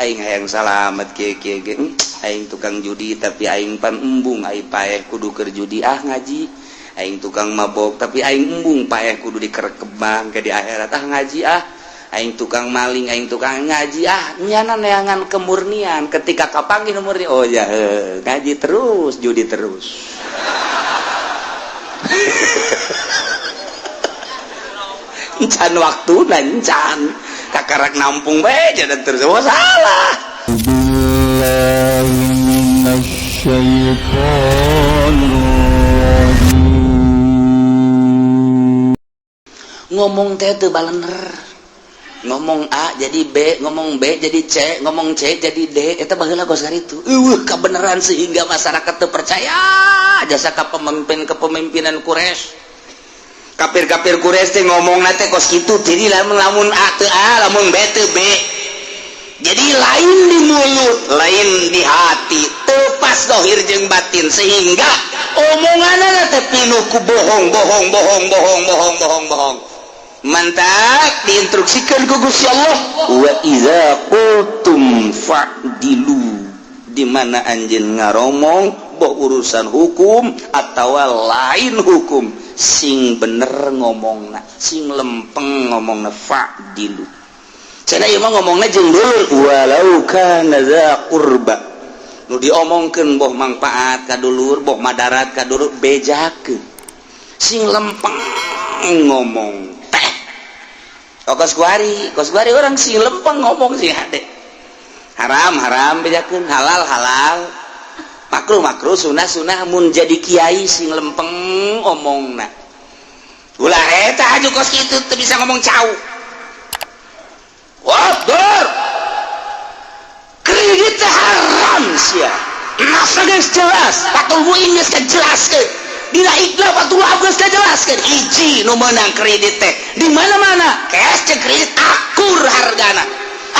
Aing hayang salamet kieu kieu ge. Aing tukang judi tapi aing pan embung ai paeh kudu keur judi, ah ngaji. Aing tukang mabok tapi aing embung paeh kudu dikerekebang ke di akhirat, ah ngaji ah. Aing tukang maling, aing tukang ngaji ah. Nyana neangan kemurnian ketika kapanggih murni, oh ya ngaji terus, judi terus. Encan waktu dan encan kakarak nampung bae dan terus, oh salah. Ngomong teh teu balener, ngomong A jadi B, ngomong B jadi C, ngomong C jadi D, eta baheula kos kitu. Eueuh kabeneran sehingga masyarakat teu percaya jasa ka pemimpin kepemimpinan Quraisy. Kafir-kafir Quraisy teh ngomongna teh kos kitu, jadi lamun lamun A teu A, lamun B teu B. Jadi lain di mulut, lain di hati, teu pas zahir jeung batin sehingga omonganna teh pinuh ku bohong, bohong, bohong, bohong, bohong, bohong, bohong. Mantak diinstruksikan ku Gusti Allah, wa idza qultum fa'dilu, di mana anjeun ngaromong boh urusan hukum atawa lain hukum, sing bener ngomongna, sing lempeng ngomongna, fa'dilu. Cenah ieu mah ngomongna jeung dulur, walau kana dza qurba, nu diomongkeun boh mangpaat ka dulur, boh madarat ka dulur, bejakeun sing lempeng ngomong teh. Oh, kos kuari orang sing lempeng ngomong sing hade. Haram haram bejakeun, halal halal, makruh makruh, sunah sunah. Mun jadi kiai sing lempeng omongna, ulah eta aju kos kitu teu bisa ngomong cau. Wah, dor kredit teh haram sia. Nasa geus jelas, Fathul Muin geus kajelaskeun, dina Iqna Fathul Wahab geus kajelaskeun. Hiji nu meunang kredit teh di mana-mana cash jeung kredit akur hargana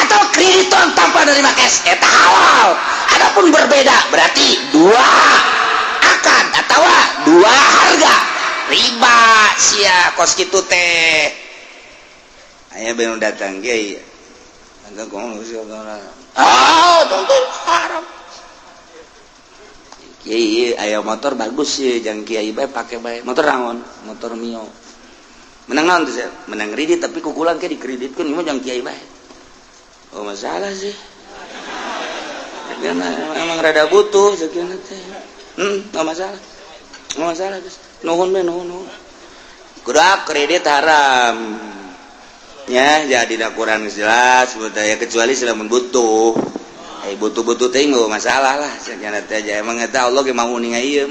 atau kredit tanpa nerima cash, eta halal. Adapun berbeda berarti dua akad atau dua harga, riba sia kos kitu teh. Aya benu datang kiai, ah haram kiai, aya motor bagus sih jang kiai bae pake bae. Motor naon? Motor Mio. Menang naon tuh? Menang kredit tapi kukulan ke dikreditkeun, ieu mah jang kiai bae. Oh masalah sih. Karena emang rada butuh sekian teh. Nggak masalah. Nggak masalah guys. Nuhun be, nuhun, nuhun. Kudu kredit haram. Ya, jadi dah kurang jelas budaya kecuali selama butuh. Eh butuh-butuh teh nggak masalah lah. Sekian teh aja emang eta Allah ge mau ninga ieu.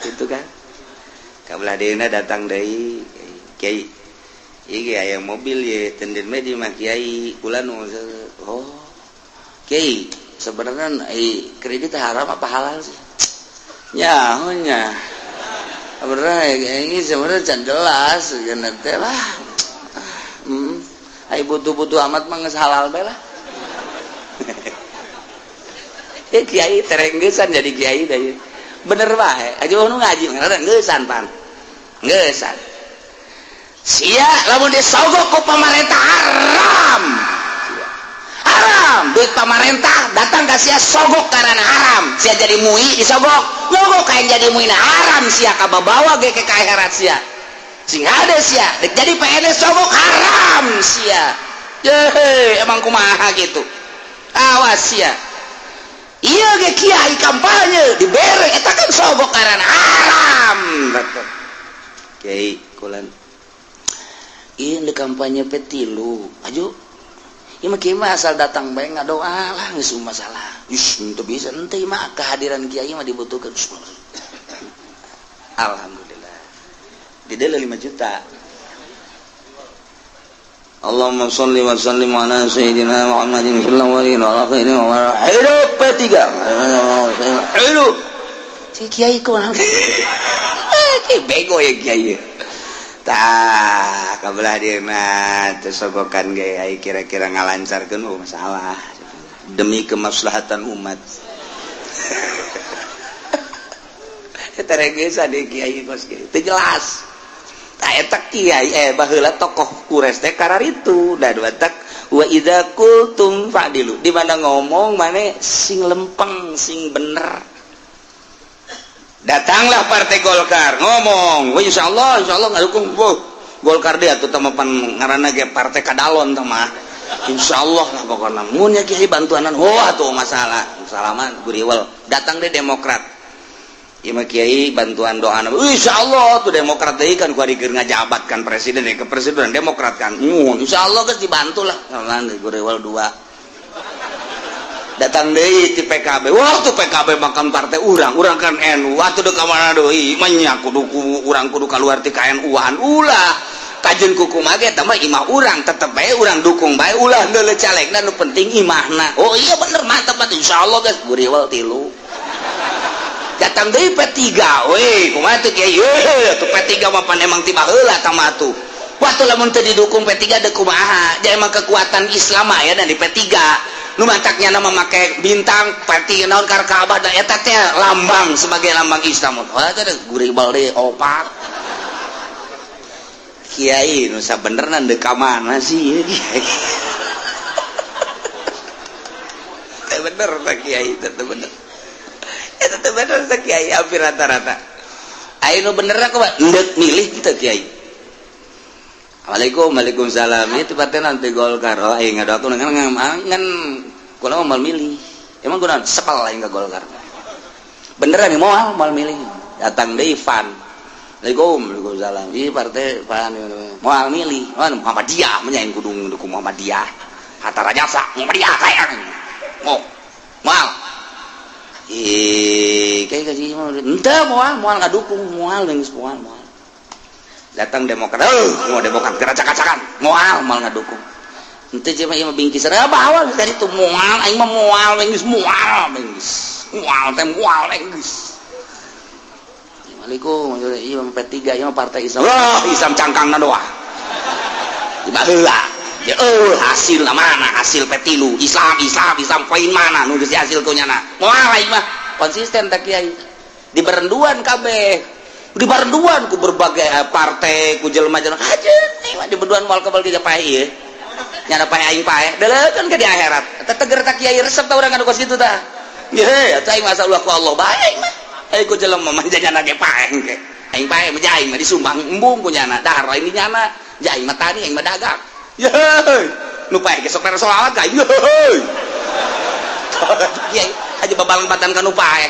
Itu kan. Kabelah dieuna datang deui kiai. Iki aya mobil ye tenden me di mah kiai kula nu, oh kiai sebenarnya kredit haram apa halal sih? Nya nya sebenarnya ini sebenarnya can jelas geuna teh lah. Ai butuh-butuh amat mah geus halal bae lah. Eh kiai terenggesan jadi kiai deui. Bener bae aja nu ngaji ngeusan pan. Ngeusan. Sia lamun disogok ku pamarentah haram. Sia. Haram duit pamarentah datang ka sia sogok karena haram. Sia jadi mui disogok. Nyogok kayak jadi mui haram sia kababawa ge ke akhirat sia. Sing hade sia dek jadi PNS sogok haram sia. Yehe emang kumaha gitu. Awas sia. Ieu ge kiai kampanye dibere eta kan sogok karena haram. Kiai kulan ini kampanye petilu aju ieu mah kieu mah asal datang bae ngadoa lah geus masalah. Ih, teu bisa henteu mah kehadiran kiai mah dibutuhkan. Alhamdulillah. Di deuleu 5 juta. Allahumma sholli wa sallim ala sayyidina Muhammadin fil awwalin wal akhirin wa hidup P3. Hidup. Si kiai kumaha? Eh bego ya kiai. Tah kabelah dieuna teu sogokan ge ai kira-kira ngalancarkeun, oh masalah demi kemaslahatan umat. Eta regesan di kiai kos kieu teu jelas. Tah eta kiai baheula tokoh Quraisy teh kararitu da batak Wa idza qultum fa'dilu, di mana ngomong maneh sing lempeng, sing bener. Datanglah Partai Golkar ngomong, wah, insyaallah, insyaallah ngadukung. Wah, Golkar dia tuh pan ngaranna ge partai kadalon tah mah. Insyaallah lah pokoknya mun ya kiai bantuanan, wah tuh masalah salaman guriwel. Datang deh Demokrat. Ieu mah kiai bantuan doa, insyaallah tuh Demokrat deui kan ku keur ngajabat kan presiden ya, ke presiden Demokrat kan. Insyaallah geus dibantu lah. Salaman guriwel dua. Datang deui ti PKB. Wah, tuh PKB makan partai urang, urang kan NU. Wah, tuh ka mana deui mah nya kudu urang kudu kaluar ti KNU-an. Ulah kajen kuku mage eta mah imah urang, tetep bae urang dukung bae, ulah neuleuh calegna, nu penting imahna. Oh iya bener, mantap mantap, insyaallah geus guriwel tilu. Datang deui P3, weh kumaha tuh kiai? Ye tuh P3 mah pan emang ti baheula tah mah tuh. Wah, tuh lamun teu didukung P3 deuk kumaha? Ja emang kekuatan Islam mah ya dan di P3 nu mataknya nama make bintang P3 naon kar Ka'bah da eta teh lambang sebagai lambang Islam. Wah, teh guribal deui opat. Kiai nu sabenerna deuk ka mana sih ieu kiai? Teh bener teh kiai, teh bener. Eta teh bener teh kiai hampir rata-rata. Aya nu bener kumaha? Endek milih teu kiai. Assalamualaikum, waalaikumsalam. Itu partai nanti Golkar. Oh, aing ngadoakeun ngan kula mah moal milih. Emang kunaon? Sepal aing ka Golkar. Beneran nih moal moal milih. Datang deui Van. Assalamualaikum, waalaikumsalam. Ih partai Van moal milih. Oh, Muhammadiyah mah aing kudu dukung Muhammadiyah. Hatta Rajasa Muhammadiyah kayak. Mau. Moal. Ih, kayak gaji mah henteu moal moal ngadukung moal geus moal moal. Datang Demokrat, mau Demokrat geracak-gacakan, moal moal ngadukung. Henteu jeung mah bingkis bawa dari itu moal aing mah moal geus moal geus. Moal teh moal geus. Assalamualaikum, ieu mah P3, ieu mah partai Islam. Wah, Islam cangkangna doa. Di baheula. Ya hasil mana hasil P3 Islam Islam Islam poin mana nu geus hasil ku nyana. Moal aing mah konsisten tak kiai. Di berenduan kabeh. Di berenduan ku berbagai partai ku jelema-jelema kajen aing mah di berduan moal kebal ge paeh ieu. Nyana paeh aing paeh. Deuleukeun ke di akhirat. Eta teger tak kiai resep ta urang anu kos kitu tah. Ye, atuh aing masa ulah ku Allah bae aing mah. Aing ku jelema mah nyana ge paeh ge. Aing paeh mah aing mah disumbang embung ku nyana. Dahar aing di nyana. Ja aing mah tani, aing mah dagang. Ye, nu paeh ge sok mere sholawat ka aing. Ye. Kiai aja babalempatan ka nu paeh.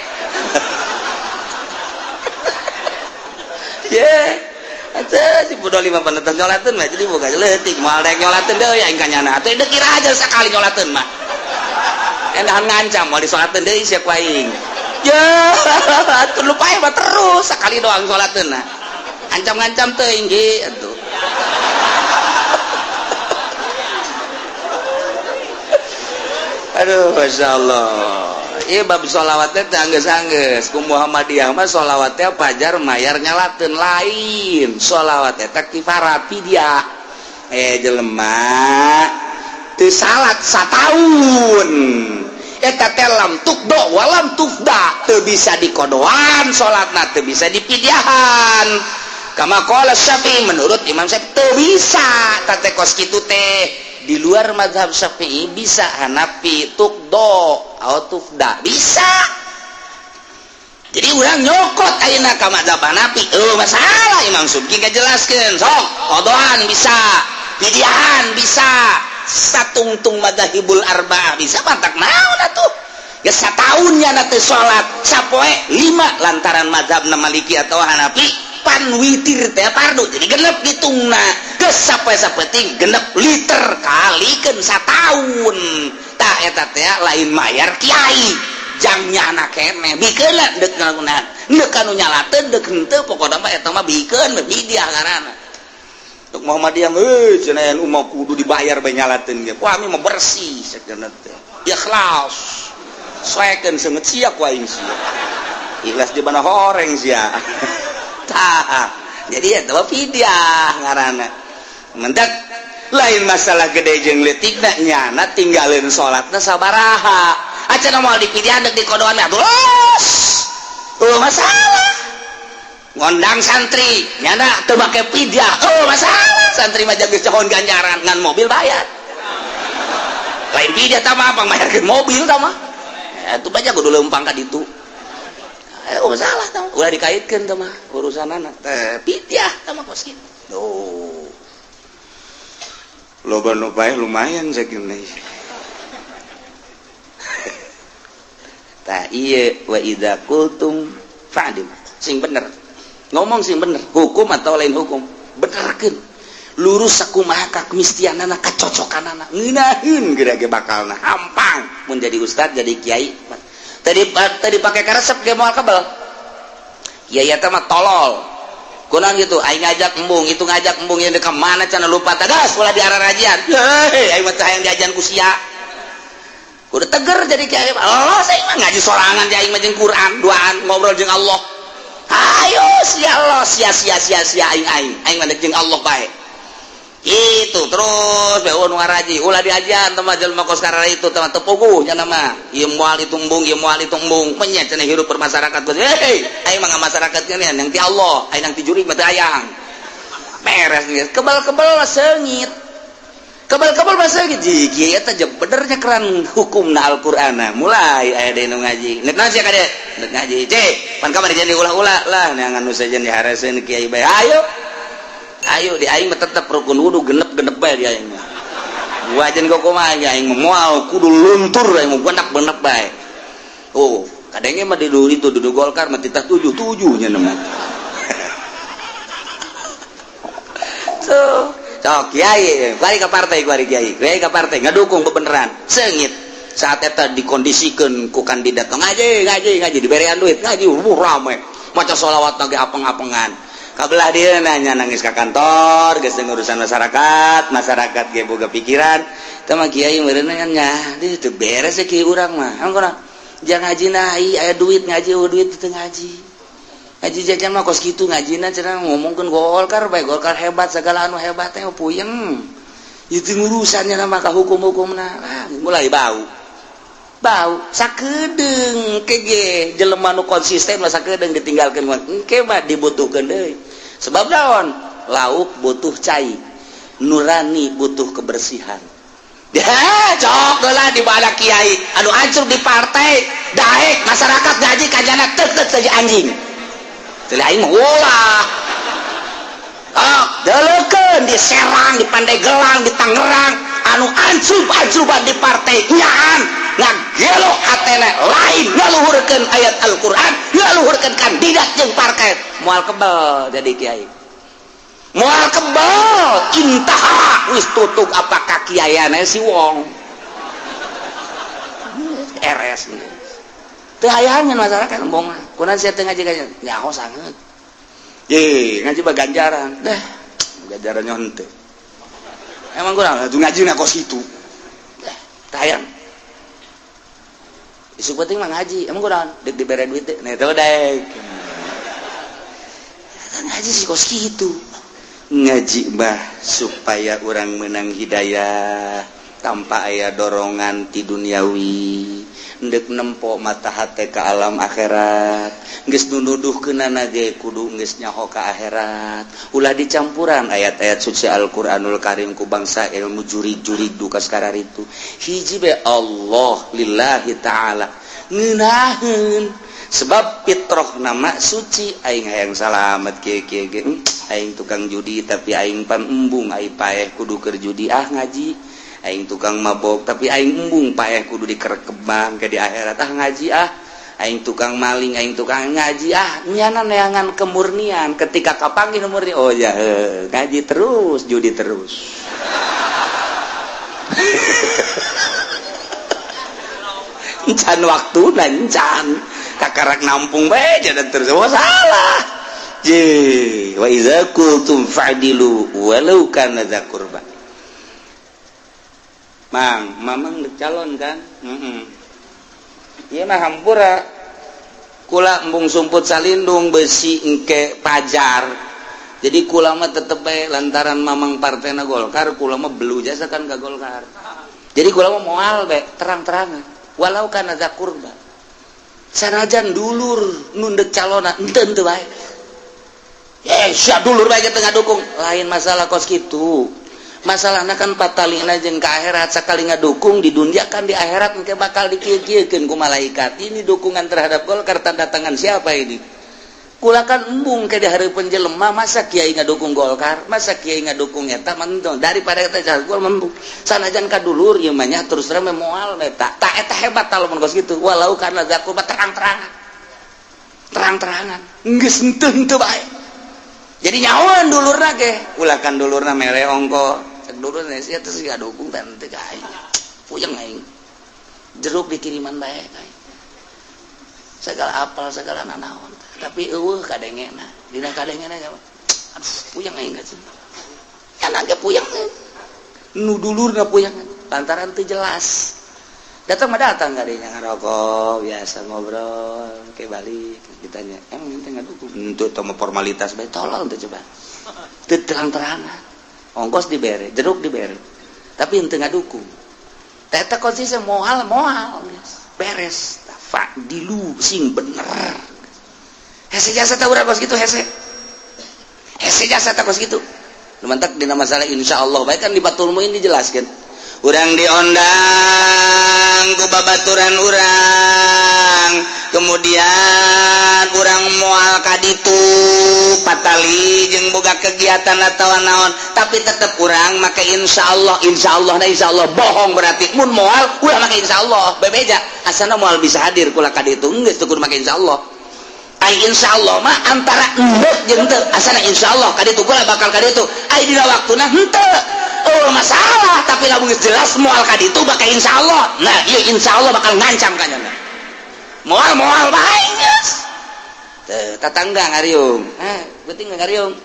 Ye. Atuh si bodoh lima penetang nyolateun mah jadi boga leutik moal daek nyolateun deui aing ka nyana. Atuh deuk kira aja sakali nyolateun mah. Endahan ngancam moal disolateun deui sia ku aing. Ya, atuh lu paeh mah terus sakali doang solateun nah. Ancam-ngancam teuing ge atuh. Aduh, Masya Allah. Iya bab sholawatnya teh anggeus-anggeus. Ku Muhammadiyah mah sholawatnya pajar mayar nyalateun lain. Sholawat eta kifarat fidyah. Jelema teu salat sataun. Eta teh lam tukdo walam tufda, teu bisa dikodoan salatna, teu bisa dipidyahan. Kama qala Syafi'i, menurut Imam Syafi'i teu bisa teh kos kitu teh. Di luar mazhab Syafi'i bisa, Hanafi tukdo atau tufda bisa. Jadi urang nyokot ayeuna ka mazhab Hanafi, oh masalah Imam Subki ngajelaskeun sok kodoan bisa, pidyahan bisa, satungtung madzhabul arba'ah bisa, mantak naon atuh. Ya sataun nya teu salat sapoe 5 lantaran mazhabna Maliki atau Hanafi pan witir teh fardu jadi genep ditungna geus sapoe sapeting genep liter kalikeun sataun. Tah eta teh lain mayar kiai jang nyana keneh bikeun lah deuk ngalakunan deuk kanu nyalateun deuk henteu pokona mah eta mah bikeun bidiah ngaranna. Tuk Muhammadiyah euy cenah nu mah kudu dibayar bae nyalateun ge. Wah mi mah bersih cenah teh. Ikhlas. Soekeun seungeut sia ku aing sia. Ikhlas di mana horeng sia. Tah. Jadi eta mah fidyah ngaranna. Mendak lain masalah gede jeung leutikna nyana tinggalin salatna sabaraha. Acan moal dipidyan deuk dikodoan atuh los. Oh masalah. Ngondang santri nyana teu make fidyah. Oh masalah. Santri mah geus cahon ganjaran ngan mobil bayar. Lain pidiah tah mah, pang mayarkeun mobil tah mah. Itu banyak kudu leumpang ka ditu. Oh, salah tah, ulah dikaitkeun tah mah urusanana teh pidiah tah mah kos kitu. Tuh. Loba nu paeh lumayan sakieu. Tah ieu wa idza qultum fa'dilu. Sing bener. Ngomong sing bener, hukum atau lain hukum, benerkeun. Lurus sakumaha kamistianana, kacocokanana, ngeunaheun geura ge bakalna hampang mun jadi ustad, jadi kiai. Tadi tadi pake karesep ge moal kebel. Kiai eta mah tolol. Kunaon gitu, aing ngajak embung, itu ngajak embung yang ka mana cenah lupa tagas ulah diararajian. Heuh, aing mah hayang diajan ku sia. Udah teger jadi kiai. Allah, saya mah ngaji sorangan di aing mah jeung Quran, duaan ngobrol jeung Allah. Ayo sia Allah, sia sia sia sia aing aing. Aing mah jeung Allah bae. Itu terus bae nu ngaraji, ulah diajan teh mah jelema kos karena itu teh teu puguh nya mah. Ieu moal itu embung, ieu moal itu embung. Menya cenah hirup bermasyarakat. Hei, aing mah masyarakat nya yang ti Allah, aing yang ti jurig mah teu hayang. Beres geus. Kebal-kebal seungit. Kebal-kebal bahasa gitu, kiai eta benernya keran hukumna Al-Qur'ana. Mulai aya deui nu ngaji. Nek naon sia kade? Nek ngaji. Cek, pan kamari jadi ulah-ulah lah neangan nu sejen dihareseun kiai bae. Ayo. Ayo di aing mah tetep rukun wudu genep-genep bae di aing mah. Wajan kok kumaha aing mah moal kudu luntur aing mah genep-genep bae. Oh, kadangnya mah di dulu itu duduk Golkar mah titah 7-7 nya mah. So, sok kiai, kuari ka partai, kuari kiai, kiai ka partai ngadukung bebeneran, seungit. Saat eta dikondisikeun ku kandidat ngaji, ngaji, ngaji diberean duit, ngaji rame. Maca sholawat ge apeng-apengan. Kabelah dia nanya nangis ka kantor, geus urusan masyarakat, masyarakat ge boga pikiran. Teh mah kiai meureun nya, deui teu beres kiai urang mah. Angkona jangan ngaji nah, aya duit ngaji, eueuh duit teu ngaji. Ngaji jajan mah kos kitu ngajina cenah ngomongkeun Golkar bae, Golkar hebat segala anu hebat teh puyeng. Itu urusannya nama ka hukum-hukumna. Ah, mulai bau. Bau sakedeung kege jelema nu konsisten mah sakedeung ditinggalkeun mah engke mah dibutuhkeun deui. Sebab naon? Lauk butuh cai, nurani butuh kebersihan. Ya, cok lah di bala kiai anu hancur di partai, daek masyarakat ngaji kajana tek tek saja anjing. Teu aing mah ulah. Ah, deleukeun di Serang, di Pandeglang, di Tangerang anu ancrub-ancruban di partai nyaan ngagelo hatena lain ngaluhurkeun ayat Al-Qur'an, ngaluhurkeun kandidat jeung partai. Moal kebel jadi kiai. Moal kebel intaha wis tutug apakah kiaiana si wong. RS. Teu hayangan masyarakat embong. Kunaon sia teu ngaji kajian? Nyaho sanget. Ye, ngaji mah ganjaran. Dah, ganjaran henteu. Emang kurang atuh ngaji na kos kitu. Dah, teu hayang. Isu penting mah ngaji, emang kurang dek dibere duit deh, nah itu dek. Ngaji sih kos kitu. Ngaji mah supaya orang menang hidayah tanpa aya dorongan ti duniawi. Ndek nempo mata hate ke alam akhirat. Geus nuduhkeunana ge kudu geus nyaho ka akhirat. Ulah dicampuran ayat-ayat suci Al-Qur'anul Karim ku bangsa ilmu jurig-jurig duka sakararitu. Hiji be Allah lillahi ta'ala. Ngeunaheun sebab fitroh nama suci aing hayang salamet kieu kieu ge. Aing tukang judi tapi aing pan embung aing paeh kudu keur judi ah ngaji. Aing tukang mabok tapi aing embung paeh kudu dikerekebang ke di akhirat ah ngaji ah. Aing tukang maling, aing tukang ngaji ah. Nyana neangan kemurnian ketika kapanggih murni, oh ya ngaji terus judi terus. Encan waktu dan encan kakarak nampung bae dan terus oh salah. Je wa iza qultum fa'dilu walau kana dza qurba. Mang, mamang calon kan? Ieu mah hampura. Kula embung sumput salindung besi engke pajar. Jadi kula mah tetep bae lantaran mamang partena Golkar, kula mah belu jasa kan ka Golkar. Jadi kula mah moal bae terang-terangan. Walau kana dza qurba. Sanajan dulur nundek calona henteu henteu bae. Eh, sia dulur bae teu ngadukung. Lain masalah kos kitu. Masalahna kan patalina jeung ka akhirat. Sakali ngadukung di dunia kan di akhirat engke bakal dikieu-kieukeun ku malaikat. Ini dukungan terhadap Golkar tanda tangan siapa ini? Kula kan embung ke di hareupeun jelema, masa kiai ngadukung Golkar, masa kiai ngadukung eta mendong daripada eta jago embung. Sanajan ka dulur ieu mah nya terus terang moal eta. Tak eta hebat lamun kos kitu. Walau kana zakur terang-terangan. Terang-terangan. Geus henteu bae. Jadi nyawan dulurna ge, ulah kan dulurna mere ongko. Cek dulurna sia teh sia dukung teh teu ka aing. Puyeng aing. Jeruk dikiriman bae ka aing. Segala apal segala nanaon. Tapi eueuh kadengena. Dina kadengena aduh puyeng aing ka cenah. Ge puyeng. Nu dulurna puyeng lantaran teu jelas. Datang mah datang kadinya ngarokok biasa ngobrol ke balik ditanya emang ente ngadukung untuk teu formalitas bae tolol teu coba teu terang-terangan ongkos dibere jeruk dibere tapi ente ngadukung eta konsisten moal moal beres fa'dilu sing bener hese jasa ta urang kos kitu hese hese jasa ta kos kitu lumantak dina masalah insyaallah bae kan di Fathul Muin dijelaskeun. Urang diondang ku babaturan urang, kemudian urang moal ka ditu patali jeung boga kegiatan atawa naon, tapi tetep urang make insyaallah insyaallah na insyaallah bohong berarti mun moal ulah make insyaallah bebeja asana moal bisa hadir kula ka ditu geus teu kudu make insyaallah. Ai insyaallah mah antara endek jeung teu asana insyaallah ka ditu kula bakal ka ditu ai dina waktuna henteu. Oh masalah, tapi lamun geus jelas moal ka ditu bakal insyaallah. Nah, ieu insyaallah bakal ngancam ka nyana. Moal moal bae geus. Teu tatangga ngariung. Penting ngariung.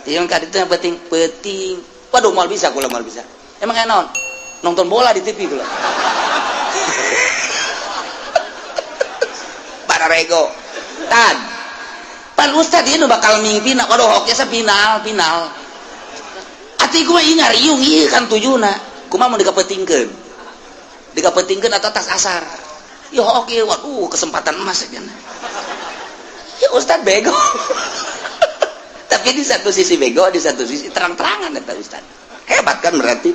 Ieu ka ditu penting penting. Waduh moal bisa kula moal bisa. Emang aya naon? Nonton bola di TV kula. Bararego. Tan. Pan ustad ieu nu bakal mingpina, waduh hoki final final. Ati gue ngariung ieu kan tujuna kumaha mun dikapetingkeun dikapetingkeun atau tas asar ya oke waduh kesempatan emas cenah ya ustad bego. Tapi di satu sisi bego di satu sisi terang-terangan eta ustad hebat kan berarti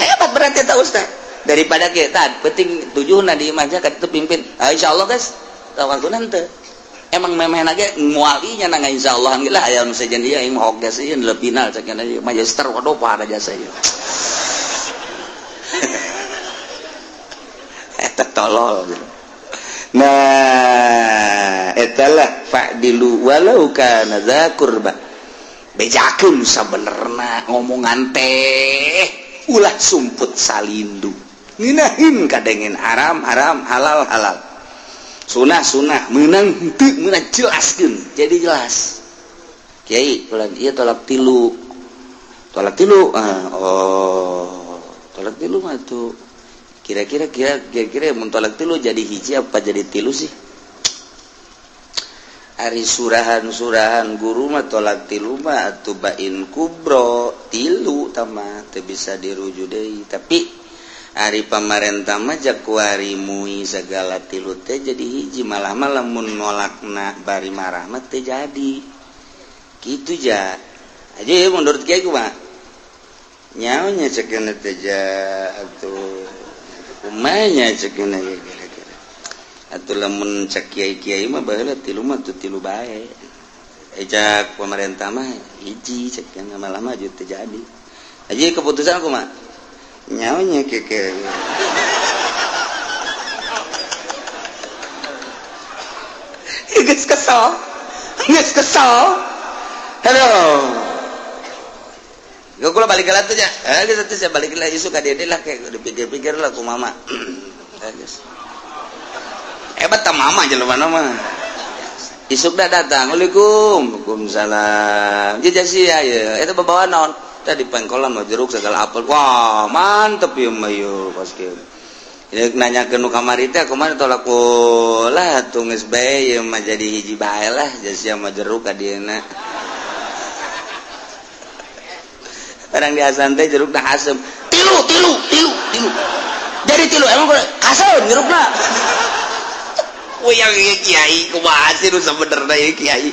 hebat berarti eta ustad daripada kita penting tujuhna di imah ka itu pimpin insyaallah guys waktu nanti emang memeh lagi mualinya nang insyaallah lah aya nu sejen ieu aing mah hoges ieu final cek magister waduh pada jasa ieu eta tolol gitu. Nah eta lah fa'dilu walau kana dza qurba bejakeun sabenerna ngomongan teh ulah sumput salindu ngeunaheun kadengen haram haram halal halal sunah sunah menang henteu meunang jelaskeun jadi jelas kiai ulah ieu tolak tilu oh tolak tilu mah tuh kira-kira kira-kira mun tolak tilu jadi hiji apa jadi tilu sih ari surahan-surahan guru mah tolak tilu mah atuh bain kubro tilu tah teu bisa dirujuk deui tapi ari pamarentah mah jakuari mui segala tilu teh jadi hiji malah mah lamun nolakna bari marah mah teh jadi kitu ja aja ya menurut kiai kumaha nyaonya cekeuna teh ja atuh kumaha nya cekeuna kira-kira atuh lamun cek kiai-kiai mah baheula tilu mah teu tilu bae cek pamarentah mah hiji cekeuna malah mah teu jadi aja keputusan kumaha nyaonya keke geus kesel geus kesel halo gua kula balik heula tuh nya geus atuh sia balik heula isuk ka dede lah kayak dipikir-pikir lah ku mama geus hebat ta mama jelema mah isuk dah datang Waalaikum waalaikumsalam jejak sia ye eta babawa naon tadi pengkolan mah jeruk segala apel wah mantep ya mah yo pas kieu rek nanyakeun nu kamari teh kumaha tolak lah atuh geus bae ieu mah jadi hiji bae lah sia mah jeruk ka dieuna barang di asan teh jerukna asem tilu tilu tilu tilu jadi tilu emang asem jerukna wah yang ieu kiai kumaha sih nu sabenerna ieu kiai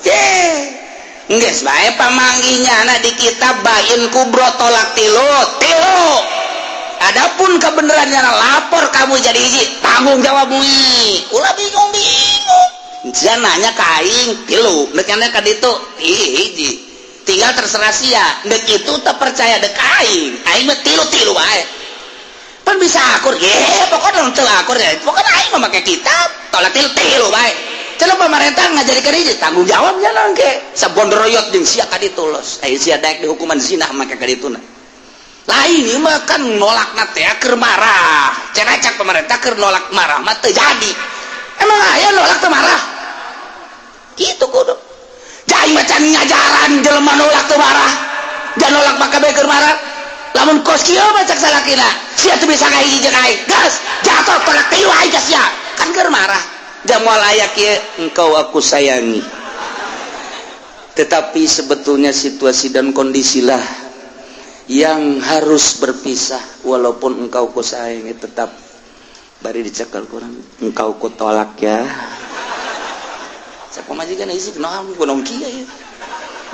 ceh Geus bae pamanggihnya anak di kitab bain kubro talak tilu tilu. Adapun kebenarannya, lapor kamu jadi hiji, tanggung jawab mui. Ulah bingung bingung. Sia nanya ka aing tilu, dek nanya ka ditu hiji. Tinggal terserah sia, dek itu tak percaya dek aing. Aing mah tilu tilu bae. Pan bisa akur, ye, pokoknya teu akur ya. Pokoknya aing mah make kitab, talak tilu tilu bae. Cenah pemerintah ngajadikeun hiji, tanggung jawabnya nangke. Sabondroyot jeung sia ka ditu los. Aya sia daek dihukuman zina make ka dituna. Lain ieu mah kan nolak na teh keur marah. Cenah cak pemerintah keur nolak marah mah teu jadi. Emang aya nolak teu marah? Kitu kudu. Jai macan ngajaran jelema nolak teu marah. Jangan nolak maka bae keur marah. Lamun kos kieu mah cak salakina, sia teu bisa ngahiji jeung aing. Gas, jatuh talak tilu aing ka sia. Kan keur marah. Jamual aya kieu, engkau aku sayangi. Tetapi sebetulnya situasi dan kondisilah yang harus berpisah, walaupun engkau ku sayangi tetap bari dicekal kurang engkau ku tolak ya. Siapa majikan isi kenapa gunung kieu ya,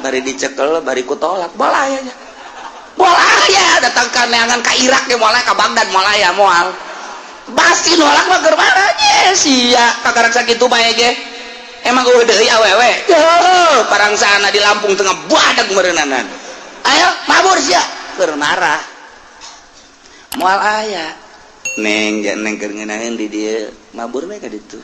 bari dicekel bari ku tolak, bola ya bola ya, datang ka neangan ka Irak ya, moal ka Baghdad, moal ya, moal pasti nolak mah keur marah ye sia kakarak sakitu bae ge. Emang eueuh deui awewe parang sana di Lampung tengah badag meureunanan, ayo mabur sia keur marah, moal aya neng ja neng keur ngeunaheun di dieu, mabur we ka ditu.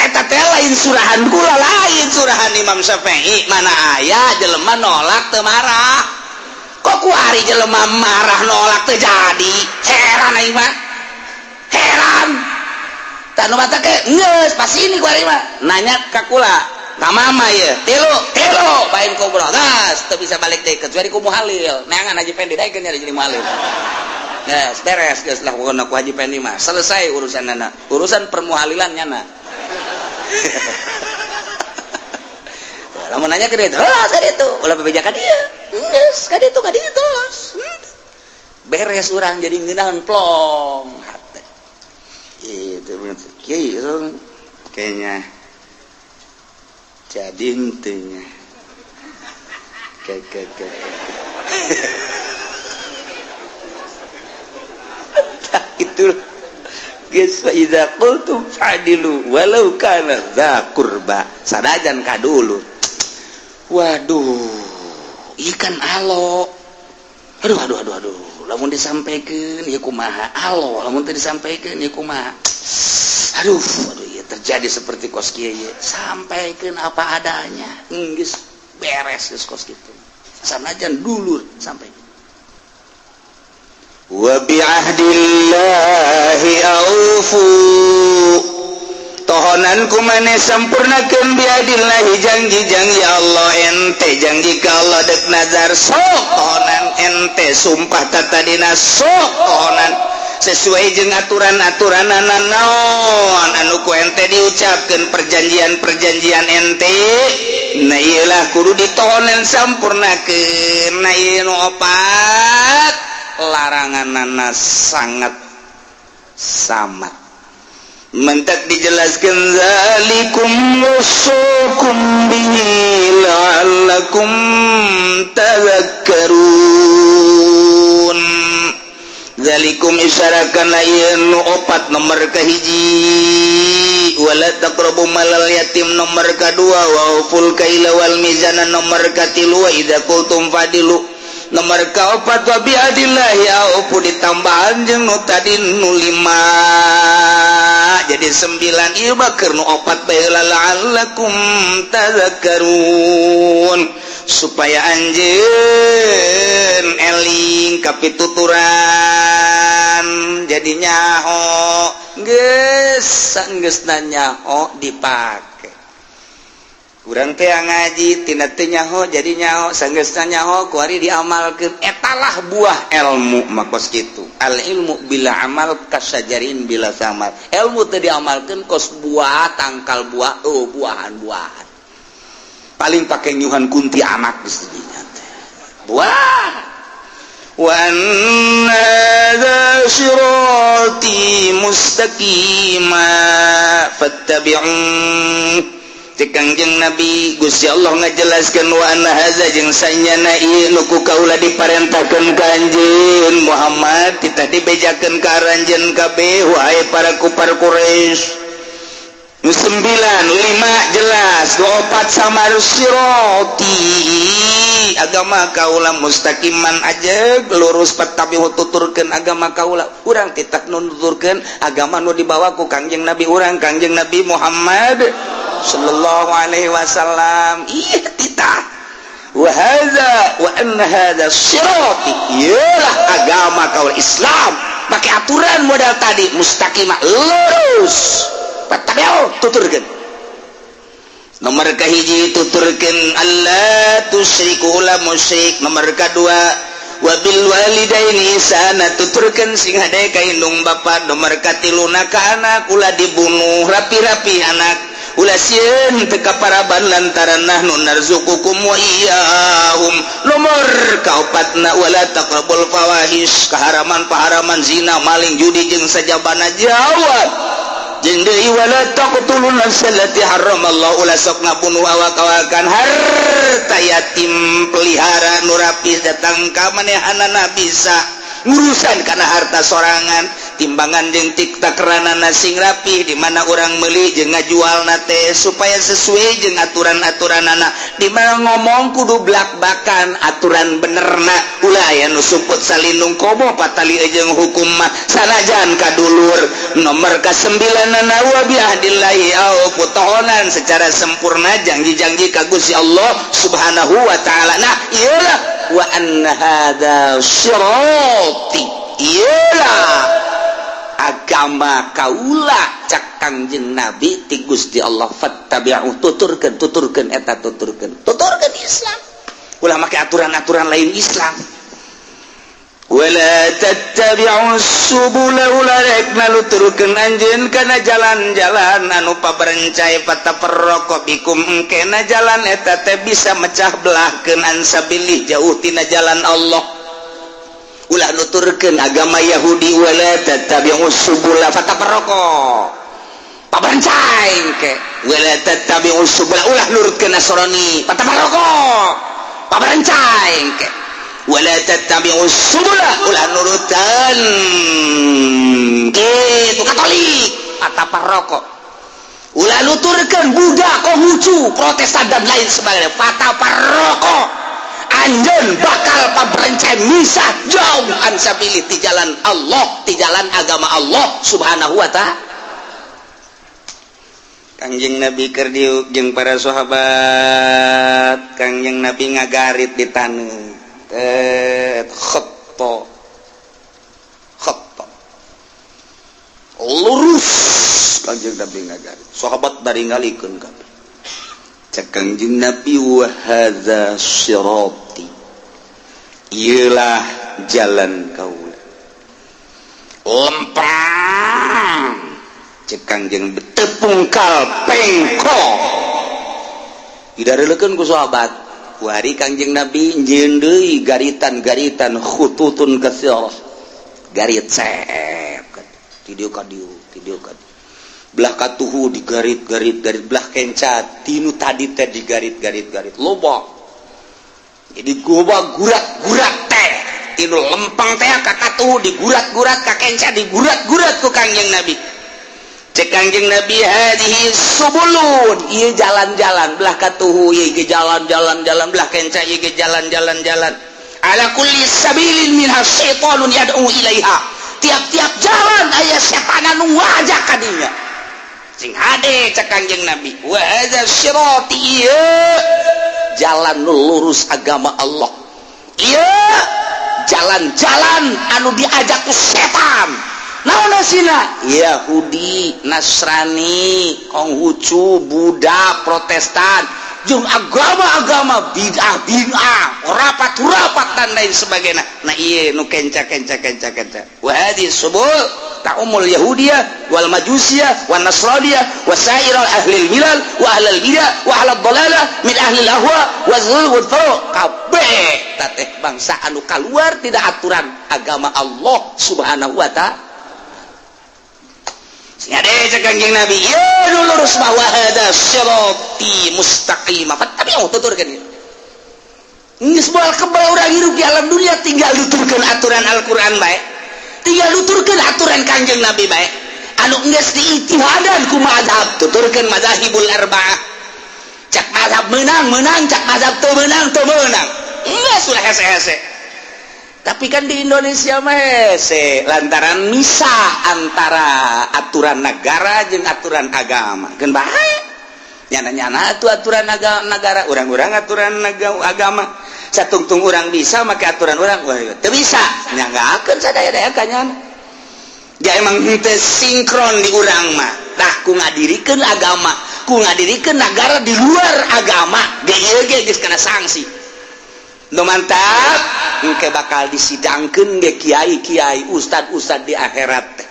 Eta teh lain surahan kula, lain surahan Imam Syafi'i. Mana aya jelema nolak teu marah? Kok kuari jelema marah nolak teu jadi? Heran aing mah, heran. Tak nu mata ke geus pas ini kuari mah nanya ka kula ka mama ye tilu tilu bain kubro, gas teu bisa balik deui kecuali ku muhalil neangan Haji Pendi daekeun jadi muhalil. Geus beres, geus lah pokona ku Haji Pendi mah selesai urusanana, urusan permuhalilan nyana. Lamun nanya ke dia, oh, ka ditu, ulah bebeja ka dieu. Geus, ka ditu, ka ditu los. Beres urang jadi ngeunaheun plong hate. Itu kieu kayaknya. Jadi intinya. Ke ke ke. Itu geus, fa idza qultum fa'dilu walau kana dza qurba, sanajan ka dulu. Waduh, ikan alo, aduh aduh aduh aduh, lamun disampaikan ieu kumaha alo, lamun teu disampaikan ieu kumaha, aduh aduh, ieu terjadi seperti kos kieu ye, sampaikan apa adanya geus beres, geus kos kitu, sanajan dulur sampai. Wa bi'ahdillahi aufu, tohonan kumane sempurnakeun, bi'ahdillahi janji-janji Allah. Ente janji ka Allah dek nazar, sok tohonan. Ente sumpah tatadina, sok tohonan sesuai jeung aturan-aturan naon anu ku ente diucapkeun, perjanjian-perjanjian ente. Nah, iyalah kudu ditohonan, sampurnakeun. Nah, ieu nu opat, larangan nana sangat samat mentak dijelaskan, zalikum wasukum bihi la'allakum tadhakkarun. Zalikum isyarakan ieu nu opat, nomor kahiji wala taqrabu malal yatim, nomor kadua wa auful kaila wal mizana, nomor katilu wa idza qultum fadilu, nomor kaopat wa bi'ahdillahi aufu, ditambahan jeung nu tadi nu lima jadi 9. Ieu mah keur nu opat bae, la'allakum tadhakkarun, supaya anjeun eling kapituturan, jadi nyaho. Geus sanggeusna nyaho dipake. Urang teh ngaji tina teu nyaho jadi nyaho, sanggeusna nyaho kuari diamalkeun, etalah buah ilmu mah kos kitu. Al ilmu bila amal kasajarin bila samar, ilmu teu diamalkeun kos buah tangkal buah, oh buahan-buahan paling pake nyuhan kunti anak geus dinya teh buah. Wa anna hadza sirati mustaqima fattabi'u. Cek Kangjeng Nabi, Gusti Allah ngajelaskeun, wa anna hadza, jeung sanyana ieu nu ku kaula diparentahkeun ka anjeun Muhammad, titah dibejakeun ka aranjeun kabeh, wahai para kufar Quraisy. Nu sembilan lima jelas, dua opat sama siroti, agama kaula, mustaqiman, aja lurus, fattabi'u, tuturkeun agama kaula. Urang titah nuturkeun agama nu dibawa ku Kangjeng Nabi urang, Kangjeng Nabi Muhammad sallallahu alaihi wasallam. Iya, titah wa hadza, wa anna hadza sirati, iyalah agama kaula Islam, pakai aturan modal tadi, mustaqimah, lurus, fattabi'u, tuturkeun. Nomor kahiji, tuturkeun alla tusyriku, ulah musyrik. Nomor kadua, wabil walidaini ihsana, tuturkeun sing hade ka indung bapa. Nomor katiluna, ka anak ulah dibunuh, rapi-rapi anak, ulah sieun teu kaparaban lantaran nahnu narzuqukum wa iyyahum. Nomor kaopatna, wala taqrabul fawahish, kaharaman paharaman, zina, maling, judi jeung sajabana jawab. Jeung deui, wala taqtulun nafsa allati harramallahu, ulah sok ngabunuh awak-awakan. Harta yatim pelihara nu rapi, datang ka manehanana, bisa ngurusan kana harta sorangan. Timbangan jeung tiktakranana sing rapi, di mana urang meuli jeung ngajualna teh supaya sesuai jeung aturan-aturanana. Di mana ngomong kudu blak-bakan aturan benerna, ulah aya nu sumput salindung, komo patali jeung hukum mah sanajan kadulur. Nomor ka-9 wa bi ahdillahi aufu, tohonan secara sempurna janji-janji ka Gusti Allah Subhanahu wa taala. Nah, iyalah, wa anna hadza sirati, iyalah agama kaula, cak Kangjeng Nabi ti Gusti Allah, fattabi'u, tuturkeun, tuturkeun eta, tuturkeun, tuturkeun Islam, ulah make aturan-aturan lain Islam. Wala tattabi'u subula, ulah rek naluturkeun anjeun kana jalan-jalan anu paberencai, fatafarraqu bikum, engkena jalan eta teh bisa mecah belahkeun, an sabilih, jauh tina jalan Allah. Ulah nuturkeun agama Yahudi, wala tattabi'u subula fatafarraqu, paberencai engke. Wala tattabi'u subula, ulah nurutkeun Nasrani, fatafarraqu, paberencai engke. Wala tattabi'u subula, ulah nurutan kitu Katolik, fatafarraqu. Ulah nuturkeun Buddha, Konghucu, Protestan, dan lain sebagainya, fatafarraqu, anjeun bakal paberencai, misah jauh, an sabilih, di jalan Allah, di jalan agama Allah Subhanahu wa ta'ala. Kangjeng Nabi keur diuk jeung para sahabat, Kangjeng Nabi ngagarit di taneuh, tet, khatto khatto, lurus. Kangjeng Nabi ngagarit, sahabat dari ngalikeun kabeh. Cek Kangjeng Nabi, wa hadza sirati, iyalah jalan kaula, lempang, cek Kangjeng, teu pungkal pengkok. Didareulekeun ku sahabat. Kuari Kangjeng Nabi nyieun deui garitan-garitan, khututun katsirah, garit sep ti dieu ka dieu, ti dieu ka dieu, belah katuhu digarit garit garit, belah kenca tinu tadi teh digarit garit garit, loba. Jadi goba gurat-gurat teh, tinu lempang teh ka katuhu digurat-gurat, ka kenca digurat-gurat ku Kangjeng Nabi. Cek Kangjeng Nabi, hadhihi subulun, ieu jalan-jalan, belah katuhu ieu ge jalan-jalan jalan, belah kenca ieu ge jalan-jalan jalan, ala kulli sabilin minha syaitanun yad'u ilaiha, tiap-tiap jalan aya setan anu ngajak ka dinya. Sing hade, cek Kangjeng Nabi, wa hadza sirati, ieu jalan nu lurus agama Allah, ieu jalan-jalan anu diajak ku setan. Naon asina? Yahudi, Nasrani, Konghucu, Buddha, Protestan, jeung agama-agama bid'ah bid'ah, rapat-rapat, dan lain sebagainya. Nah, iya nu kenca kenca kenca kenca. Wa hadhihi subul ta'umul yahudiyah wal majusiyah wan nasraniyah wa sa'iral ahli milal wa ahlul bidah wa ahlul dhalalah min ahli ahwa wa dzul wal furuq, kabeh. Eta teh bangsa anu keluar tidak aturan agama Allah Subhanahu wa Ta'ala. Sing Kanjeng Nabi, ieu lurus bahwa hadza sirati mustaqim, tapi oh, tuturkeun geus moal kebal urang hirup di alam dunia. Tinggal tuturkeun aturan Al-Qur'an bae, tinggal tuturkeun aturan Kanjeng Nabi bae anu geus diijtihadan ku mazhab. Tuturkeun mazahibul arba'ah, cak mazhab menang menang, cak mazhab teu menang teu menang, enggak sudah hese-hese. Tapi kan di Indonesia mah hese lantaran misah antara aturan negara jeung aturan agama. Kan bae nyana-nyana atuh aturan agama negara, urang-urang aturan agama. Satungtung urang bisa make aturan urang, wah, teu bisa nya akan sadaya-daya kanyana. Ya emang henteu sinkron di urang mah. Tah, ku ngadirikeun agama, ku ngadirikeun negara di luar agama ge, ieu ge geus kena sanksi. Nu mantap engke bakal disidangkeun ge kiai-kiai, ustad-ustad di akhirat teh.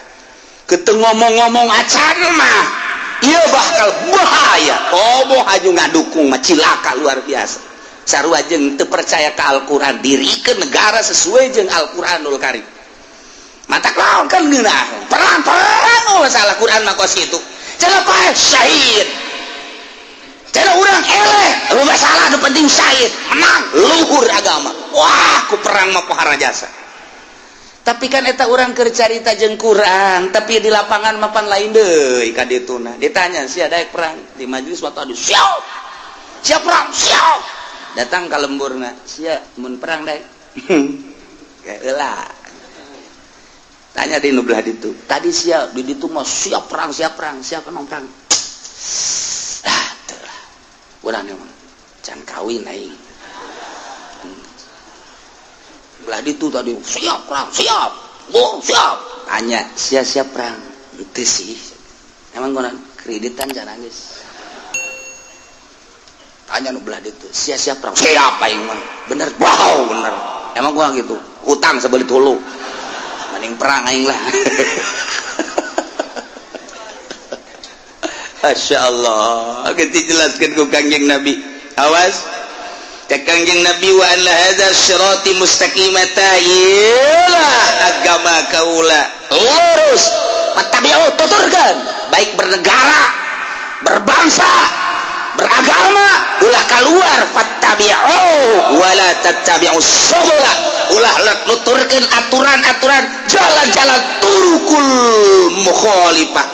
Keteu ngomong-ngomong acan mah ieu bakal bahaya. Komo haju ngadukung mah cilaka luar biasa. Sarua jeung teu percaya ka Al-Qur'an, dirikeun negara sesuai jeung Al-Qur'anul Karim. Mata lawan kan ngeunah perang perang. Oh, masalah Quran mah kos kitu. Cenah paeh syahid, cenah urang eleh, lu masalah nu penting syahid, menang luhur agama. Wah, ku perang mah pohara jasa. Tapi kan eta urang keur carita jeung Quran, tapi di lapangan mapan lain deui ka dituna. Ditanya sia daek perang di majelis mah tadi siap siap perang siap, datang ka lemburna, sia mun perang daek kayak. Tanya di nu belah ditu, tadi siap di ditu mah siap perang siap perang siap emang perang. Ah, teu lah urang emang can kawin aing. Belah ditu tadi siap perang siap, oh, siap. Tanya sia siap perang itu sih emang gua kreditan can geus. Tanya nu belah ditu, sia siap perang? Siap aing mah. Bener? Wow, bener. Emang gua gitu hutang sebelit hulu, mending perang aing lah. Masya Allah, kita jelaskan ku Kangjeng Nabi. Awas cek Kangjeng Nabi, wa anna hadza sirati mustaqimata, iyalah agama kaula lurus, fattabi'u, tuturkan baik bernegara, berbangsa, beragama, ulah keluar. Fattabi'u wala tattabi'u subula, ulah nuturkeun aturan-aturan jalan-jalan turukul mukhalifah,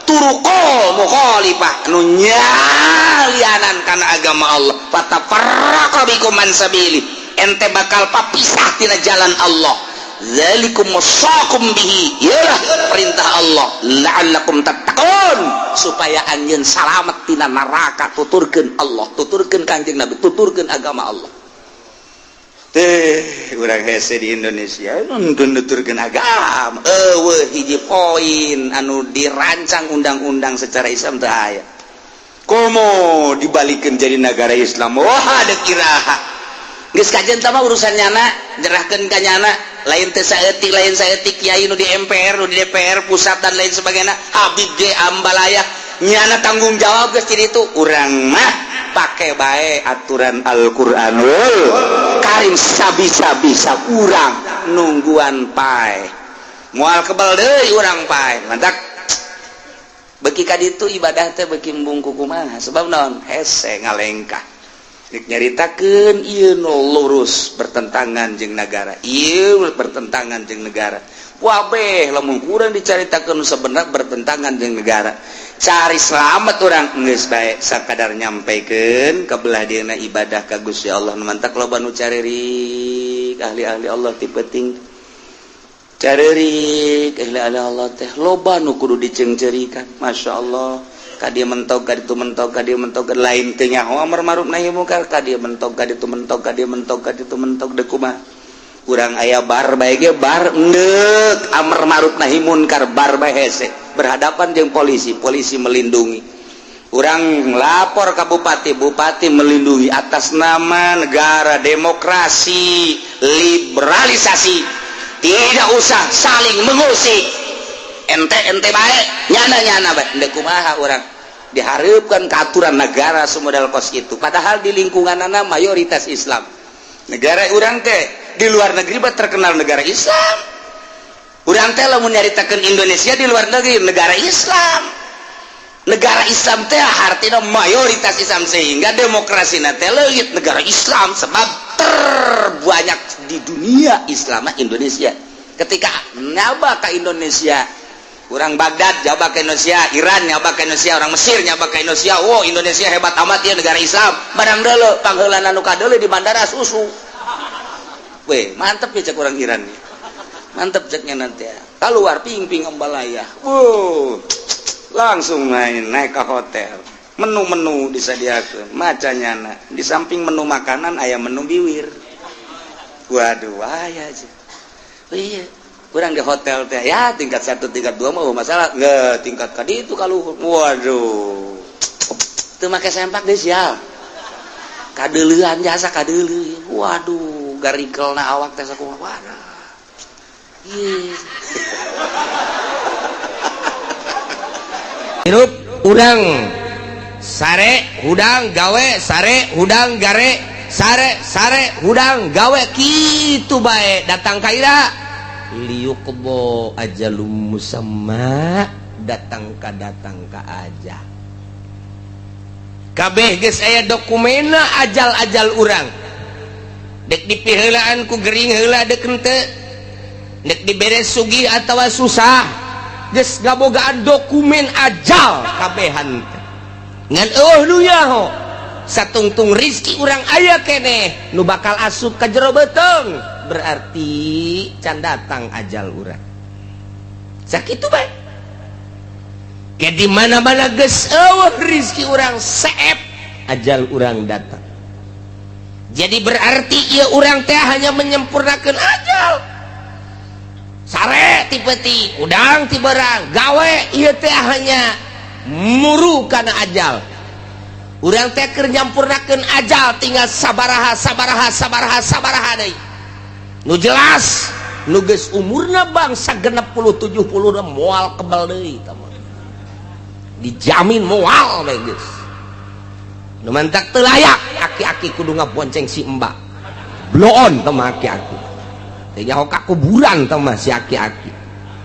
turukul mukhalifah nu nyalianan kana agama Allah. Fatafarraqa bikum an sabili, ente bakal papisah tina jalan Allah. Zalikum wasaqum bihi, ialah perintah Allah, la'allakum tattaqun, supaya anjeun salamet tina neraka. Tuturkeun Allah, tuturkeun Kanjeng Nabi, tuturkeun agama Allah teh. Urang hese di Indonesia nonton nuturkeun agama, eueuh hiji poin anu dirancang undang-undang secara Islam teu aya. Komo dibalikeun jadi negara Islam, wah, ada kiraha geus kajen mah urusan nyana, nyerahkeun ka nyana. Lain teh saeutik, lain saeutik kiai nu di MPR, nu di DPR pusat dan lain sebagainya, Habib ge ambalaya, nyana tanggung jawab geus. Jadi itu urang mah pakai bae aturan Al-Qur'anul Karim sabisa-bisa. Urang nungguan pae moal kebal deui urang pae. Mantak beki ka ditu ibadah teh beki embung kumaha, sebab naon? Hese ngalengkah. Rek nyaritakeun ieu nu lurus bertentangan jeung negara, ieu bertentangan jeung negara. Wabeh lamun kurang dicaritakeun sebenarnya bertentangan jeung negara. Cari selamat urang geus bae sakadar nyampaikan ka belah dieuna ibadah ka Gusti Allah. Nu mantak loba nu carerik ahli-ahli Allah ti penting, carerik ahli-ahli Allah teh loba nu kudu diceungceurikan. Masya Allah, ka dieu mentok, ka ditu mentok, ka dieu mentok. Lain teu nyaho amar ma'ruf nahi mungkar, ka dieu mentok, ka ditu mentok, ka dieu mentok, ka ditu mentok. Deuk kumaha urang aya bar bae ge, bar endek amar ma'ruf nahi munkar, bar bae hese berhadapan jeung polisi, polisi melindungi. Urang lapor ke bupati, bupati melindungi atas nama negara demokrasi liberalisasi. Tidak usah saling mengusik, ente ente baik, nyana nyana baik. Ndek kumaha urang diharapkan ke aturan negara semodal kos itu, padahal di lingkungan anak mayoritas Islam. Negara urang teh di luar negeri mah terkenal negara Islam. Urang teh lamun nyaritakeun Indonesia di luar negeri, negara Islam. Negara Islam teh artinya mayoritas Islam, sehingga demokrasi teh leungit. Negara Islam sebab terbanyak di dunia Islam Indonesia. Ketika nyaba ke Indonesia, orang Baghdad jawab ke Indonesia, Iran nyaba ke Indonesia, orang Mesir nyaba ke Indonesia, "Wow, Indonesia hebat amat ya, negara Islam." Barang dulu pangheulana nu kadeuleu di bandara susu weh, "Mantep ya," cek orang Iran nih, "mantep," ceknya. Nanti ya keluar ping-ping ambalaya, wow, langsung main naik ke hotel, menu-menu disediakan macanya. Di samping menu makanan aya menu biwir. Waduh, aya aja. Oh iya, kurang di hotel teh ya tingkat satu, tingkat dua mau masalah nggak, tingkat kali itu kalau waduh itu make sempak deh, sial, kadeuleuan jasa kadeuleu. Waduh, garigel na awak teh sakumaha. Waduh, iya. Hirup urang sare hudang gawe, sare hudang gare, sare sare hudang gawe, kitu bae. Datang kaira liyuqdho ajalum musamma, datang ka datang ka aja kabeh geus aya dokumena ajal-ajal urang. Dek dipiheulaan ku gering heula, dek henteu, dek dibere sugih atawa susah, geus ngabogaan dokumen ajal kabehan teh. Ngan eueuh nu nyaho, satungtung rizki urang aya keneh nu bakal asup ka jero beuteung, berarti can datang ajal urang. Sakitu bae ge. Di mana-mana geus eueuh rizki urang, seep, ajal urang datang. Jadi berarti ieu urang teh hanya menyempurnakan ajal. Sare ti peuting, hudang ti beurang, gawe, ieu teh hanya muru kana ajal. Urang teh keur nyampurnakeun ajal, tinggal sabaraha, sabaraha, sabaraha, sabaraha deui. Nu jelas nu geus umurna bangsa 60, 70 udah moal kebal deui tah mah. Dijamin moal bae geus. Nu mantak teu layak aki-aki kudu ngabonceng si embak, bloon tah mah aki-aki. Teu nyaho ka kuburan tah mah si aki-aki,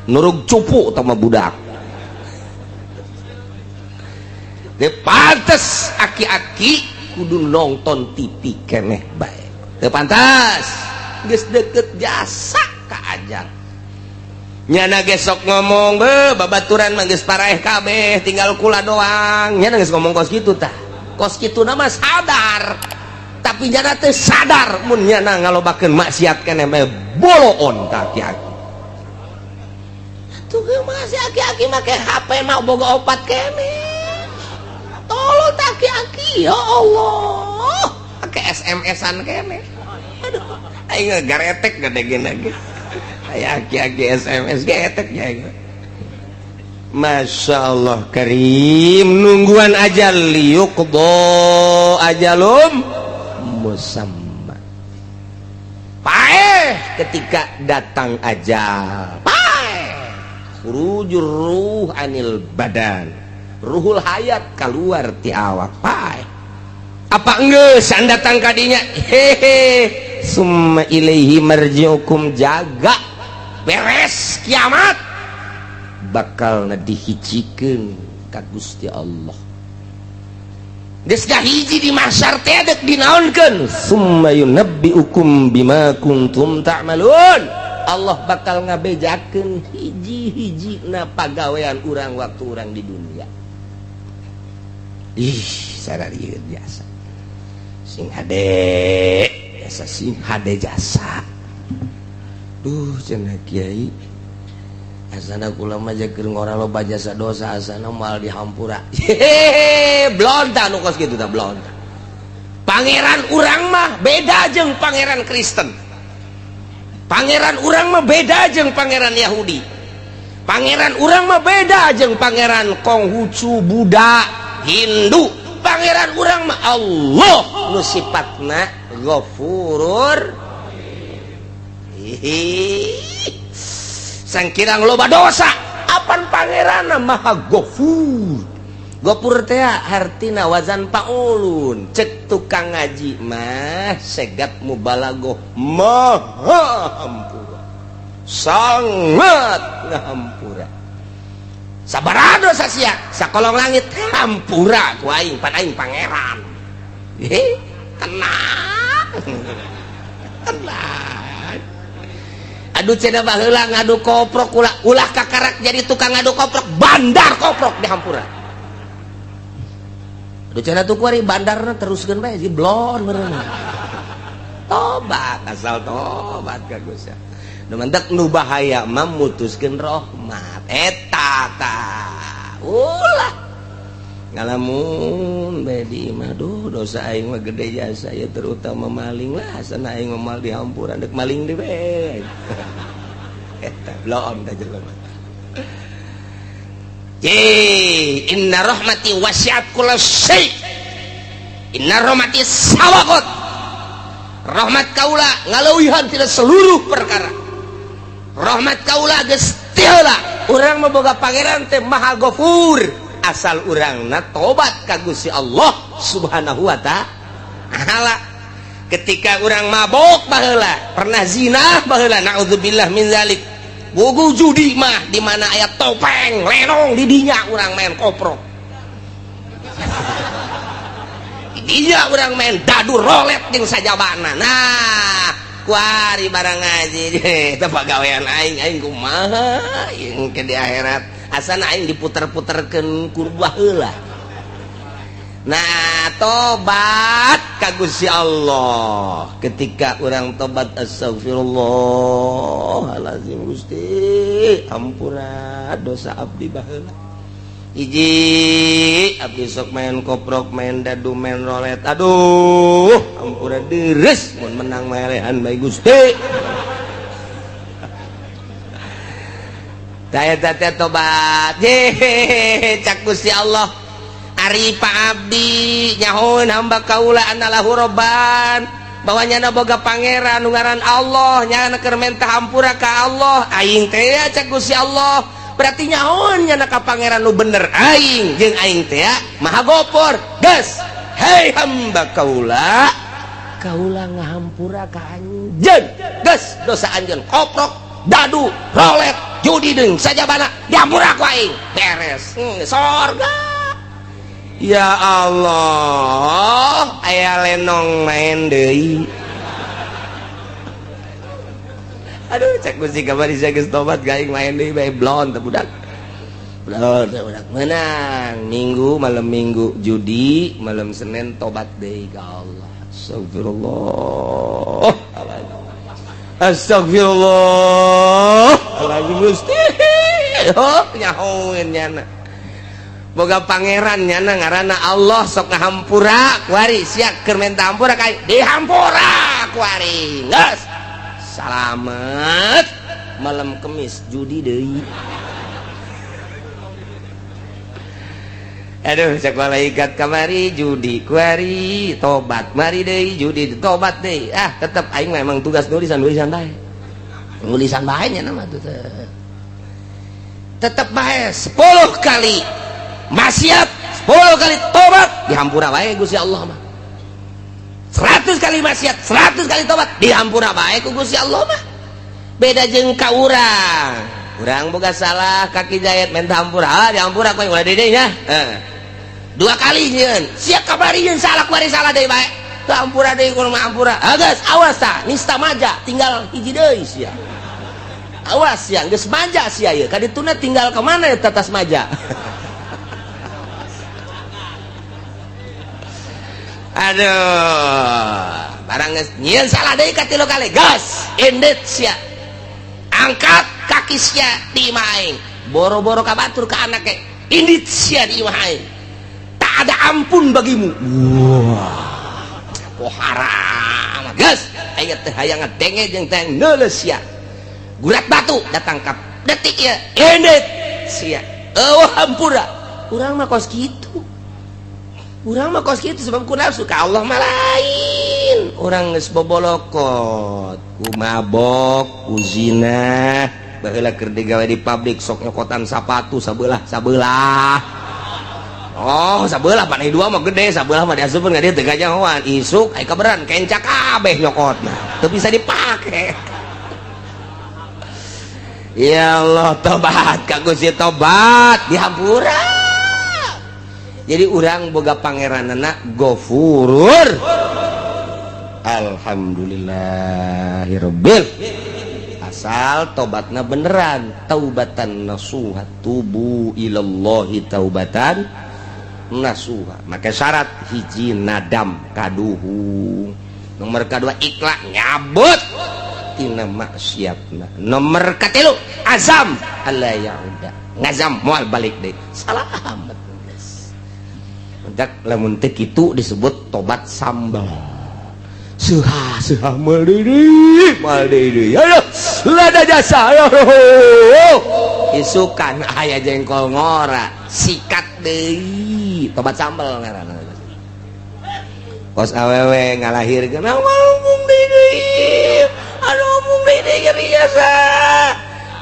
nurug cupu tah mah budak. Teu pantes aki-aki kudu nonton TV keneh bae, teu pantas, geus deket jasa ka ajal. Nyana gesok ngomong be, "Babaturan mah geus paraeh kabeh, tinggal kula doang." Nyana geus ngomong kos kitu tah, kos kitu nama sadar, tapi nyana teu sadar mun nyana ngalobakeun maksiat keneh bae. Boloon ka aki-aki tuh ge mah. Si aki-aki make HP mah boga opat keneh. Tolong tak aki-aki, ya Allah, pakai SMS-an keneh. Aduh, aing garetek gede gini lagi. Aya aki-aki SMS getek ya aing. Masya Allah Karim, nungguan ajal, liyuqdho ajalum musamma. Paeh ketika datang ajal, paeh, khurujur ruh anil badan, ruhul hayat keluar ti awak, paeh. Apa enggeus datang kadinya? Hehe, summa ilaihi marji'ukum. Jaga beres kiamat bakal dihijikeun ka Gusti Allah. Geus hiji di mahsyar teh dek dinaonkeun? Summa yunabbiukum bima kuntum ta'malun. Allah bakal ngabejakeun hiji-hiji na pagawean urang waktu urang di dunia. Ih, sararieun jasa sing hade jasa, sing hade jasa. Duh, cenah kiai, asana kula mah keur ngora loba jasa dosa, asana moal dihampura. Hehehe, blonta nu kos kitu tah, blonta. Pangeran urang mah beda jeung pangeran Kristen, pangeran urang mah beda jeung pangeran Yahudi, pangeran urang mah beda jeung pangeran Konghucu, Buddha, Hindu. Pangeran urang mah Allah nu sifatna Ghafurur. Hihi, sangkirang loba dosa, apan pangeran Maha Ghafur. Gopur teh hartina wazan paulun. Cek tukang ngaji mah segat mubalagoh maha hampura. Sangat ngahampura. Sabaraha dosa sia sakolong langit hampura ku aing pan aing pangeran. Tenang. Tenang. Aduh cenah baheula ngadu koprok ulah ulah kakarak jadi tukang ngadu koprok bandar koprok dihampura. Aduh cenah tuh kuari bandarna teruskeun bae si blon meureun. Tobat asal tobat ka Gusti. Nu mantak nu bahaya mah mutuskeun rahmat. Eta tah. Ulah ngalamun bae di imah duh dosa aing mah gede jasa ya terutama maling lah asana aing mah mal dihampura dek maling deui bae. Eta blon tah jelema. Ye, inna rahmati wasi'at kulla syai. Inna rahmati sawaqat. Rahmat kaula ngaleuwihan tina seluruh perkara. Rahmat kaula geus ti heula. Urang mah boga pangeran teh Maha Ghafur. Asal urangna tobat ka Gusti Allah Subhanahu wa ta'ala. Ketika urang mabok baheula, pernah zina baheula, naudzubillah min zalik. Wugu judi mah di mana aya topeng lenong di dinya urang main koprok. Di dinya urang main dadu rolet jeung sajabana. Nah, kuari barang ngaji eta pagawean aing aing kumaha jeung ke di akhirat. Asana aing diputer-puterkeun ku baheula. Nah, tobat ka Gusti Allah. Ketika urang tobat astagfirullahalazim Gusti, ampura dosa abdi baheula. Hiji abdi sok main koprok, main dadu, main rolet. Aduh, ampura deres mun menang melehan bae Gusti. Tah eta teh tobat. Ye, cak Gusti Allah. Ari Pak Abdi nyahoeun hamba kaula anallahu robban bahwa nyana boga pangeran nu ngaran Allah nyana keur menta hampura ka Allah aing teh cak Gusti Allah berarti nyahoeun nyana ka pangeran nu bener aing jeung aing teh Maha Gopor geus hei hamba kaula kaula ngahampura ka anjeun geus dosa anjeun koprok dadu rolet judi deung sajabana dihampura ku aing beres sorga. Ya Allah, aya lenong main deui. Aduh, cek Gusti kamari sia geus tobat gaing main deui bae blon teh budak. Blon teh budak menang. Minggu malam Minggu judi, malam Senin tobat deui ka Allah. Astagfirullah. Astagfirullah. Alazim Gusti. Oh, nyahoeun nyana. Boga pangeran nyana ngaranna Allah sok ngahampura kuari sia keur menta hampura ka dihampura kuari geus salamet malam Kemis judi deui. Aduh cek malaikat kamari judi kuari tobat mari deui judi tobat deui ah tetep aing memang tugas nulisan-nulisan bae nulisan bae nya mah tuh tetep bae 10 kali maksiat 10 kali tobat dihampura bae Gusti Allah mah 100 kali maksiat 100 kali tobat dihampura bae ku Gusti Allah mah beda jeung ka urang urang boga salah kaki jayat menta hampura ah dihampura ku ulah deui nya dua kali nyeun sia kabari nyeun salah kuari salah deui bae teu hampura deui kudu mah hampura ah geus awas tah nista maja tinggal hiji deui sia awas sia geus maja sia ieu ka dituna tinggal ka mana eta tas maja. Aduh, barang geus nyieun salah deui ka tilu kali. Gas, indit sia. Angkat kaki sia di imah aing. Boro-boro ka batur ka anak ge. Indit sia di imah aing. Tak ada ampun bagimu. Wah. Poharam. Gas, aing teh hayang ngadenge jeung teh neuleus sia. Gurat batu datang ka detik ieu. Indit sia. Eueuh hampura. Urang mah kos kitu. Urang mah kos kitu sebab ku nafsu ka Allah mah lain. Urang geus bobolokot, ku mabok, ku zina, baheula keur digawe di pabrik sok nyokotan sapatu sabelah-sabelah. Oh, sabelah panai dua mah gede, sabelah mah diasupkeun ka dieu teu kanyahoan. Isuk aya kaberan kenca kabeh nyokotna. Teu bisa dipake. Ya Allah, tobat ka Gusti, tobat dihampura. Jadi urang boga pangeranana Gofurur. Alhamdulillahirabbil. Asal tobatna beneran, taubatan nasuha, tubu ilallahi taubatan nasuha. Maka syarat hiji nadam kaduhung, nomor kedua ikhlas nyabut tina maksiatna, nomor katilu azam alla yauda, ngazam moal balik deui. Salamet geus. Mentak lamun teu kitu disebut tobat sambal. Seuha seuha moal deui, moal deui. Aduh, lada jasa. Aduh. Isukan aya jengkol ngora, sikat deui, tobat sambal ngaranna. Kos awewe ngalahirkeun, mung deui. Aduh, mung deui deui biasa.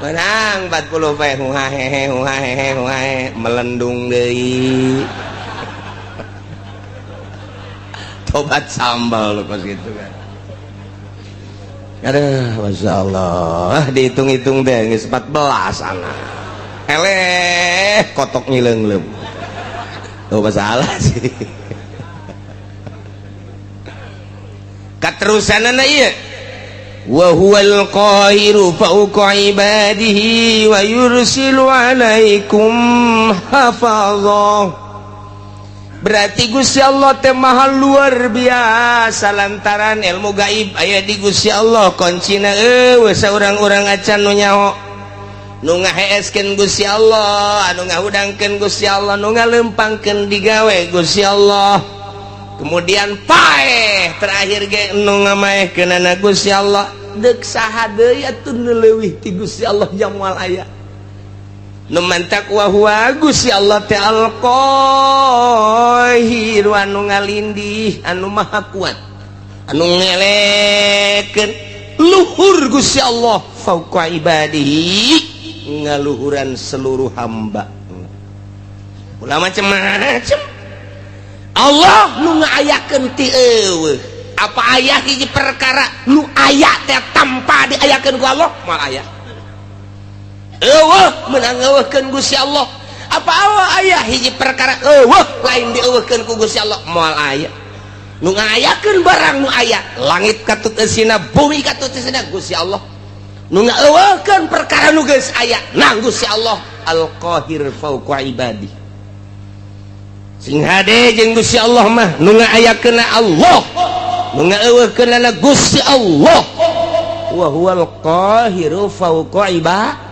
Menang 40 pe huhahehe huhahehe huhahe melendung deui. Tobat sambal kos gitu kan. Aduh, Masya Allah, dihitung-hitung deh, geus 14 anak. Eleh, kotok nyileung-leum. Tuh masalah sih. Katerusanana ieu. Wa huwal qahiru fawqa ibadihi wa yursilu alaikum hafazah. Berarti Gusti Allah teh maha luar biasa lantaran ilmu gaib aya di Gusti Allah, kuncina eueuh saurang-urang acan nu nyaho. Nu ngaheeskeun Gusti Allah, anu ngahudangkeun Gusti Allah, nu ngalempangkeun digawe Gusti Allah. Kemudian paeh terakhir ge nu ngamaehkeunana Gusti Allah. Deuk saha deui atuh nu leuwih ti Gusti Allah jang moal aya. Nu mantak wa huwa Gusti Allah teh al-Qahir, anu ngalindih, anu maha kuat, anu ngelekeun luhur Gusti Allah fauqa ibadihi, ngaluhuran seluruh hamba. Ulah macem-macem Allah nu ngaayakeun ti eueuh. Apa aya hiji perkara nu aya teh tanpa diayakeun ku Allah? Moal aya. Eueuh meunang eueuhkeun Gusti Allah. Apa Allah aya hiji perkara eueuh lain dieueuhkeun ku Gusti Allah? Moal aya. Nu ngayakeun barang nu aya, langit katut eusina, bumi katut eusina Gusti Allah. Nu ngaeueuhkeun perkara nu geus aya nang Gusti Allah Al-Qahir fauqa ibadi. Sing hade jeung Gusti Allah mah nu ngaayakeunna Allah, nu ngaeueuhkeunna Gusti Allah. Wa huwal qahiru fauqa ibadi.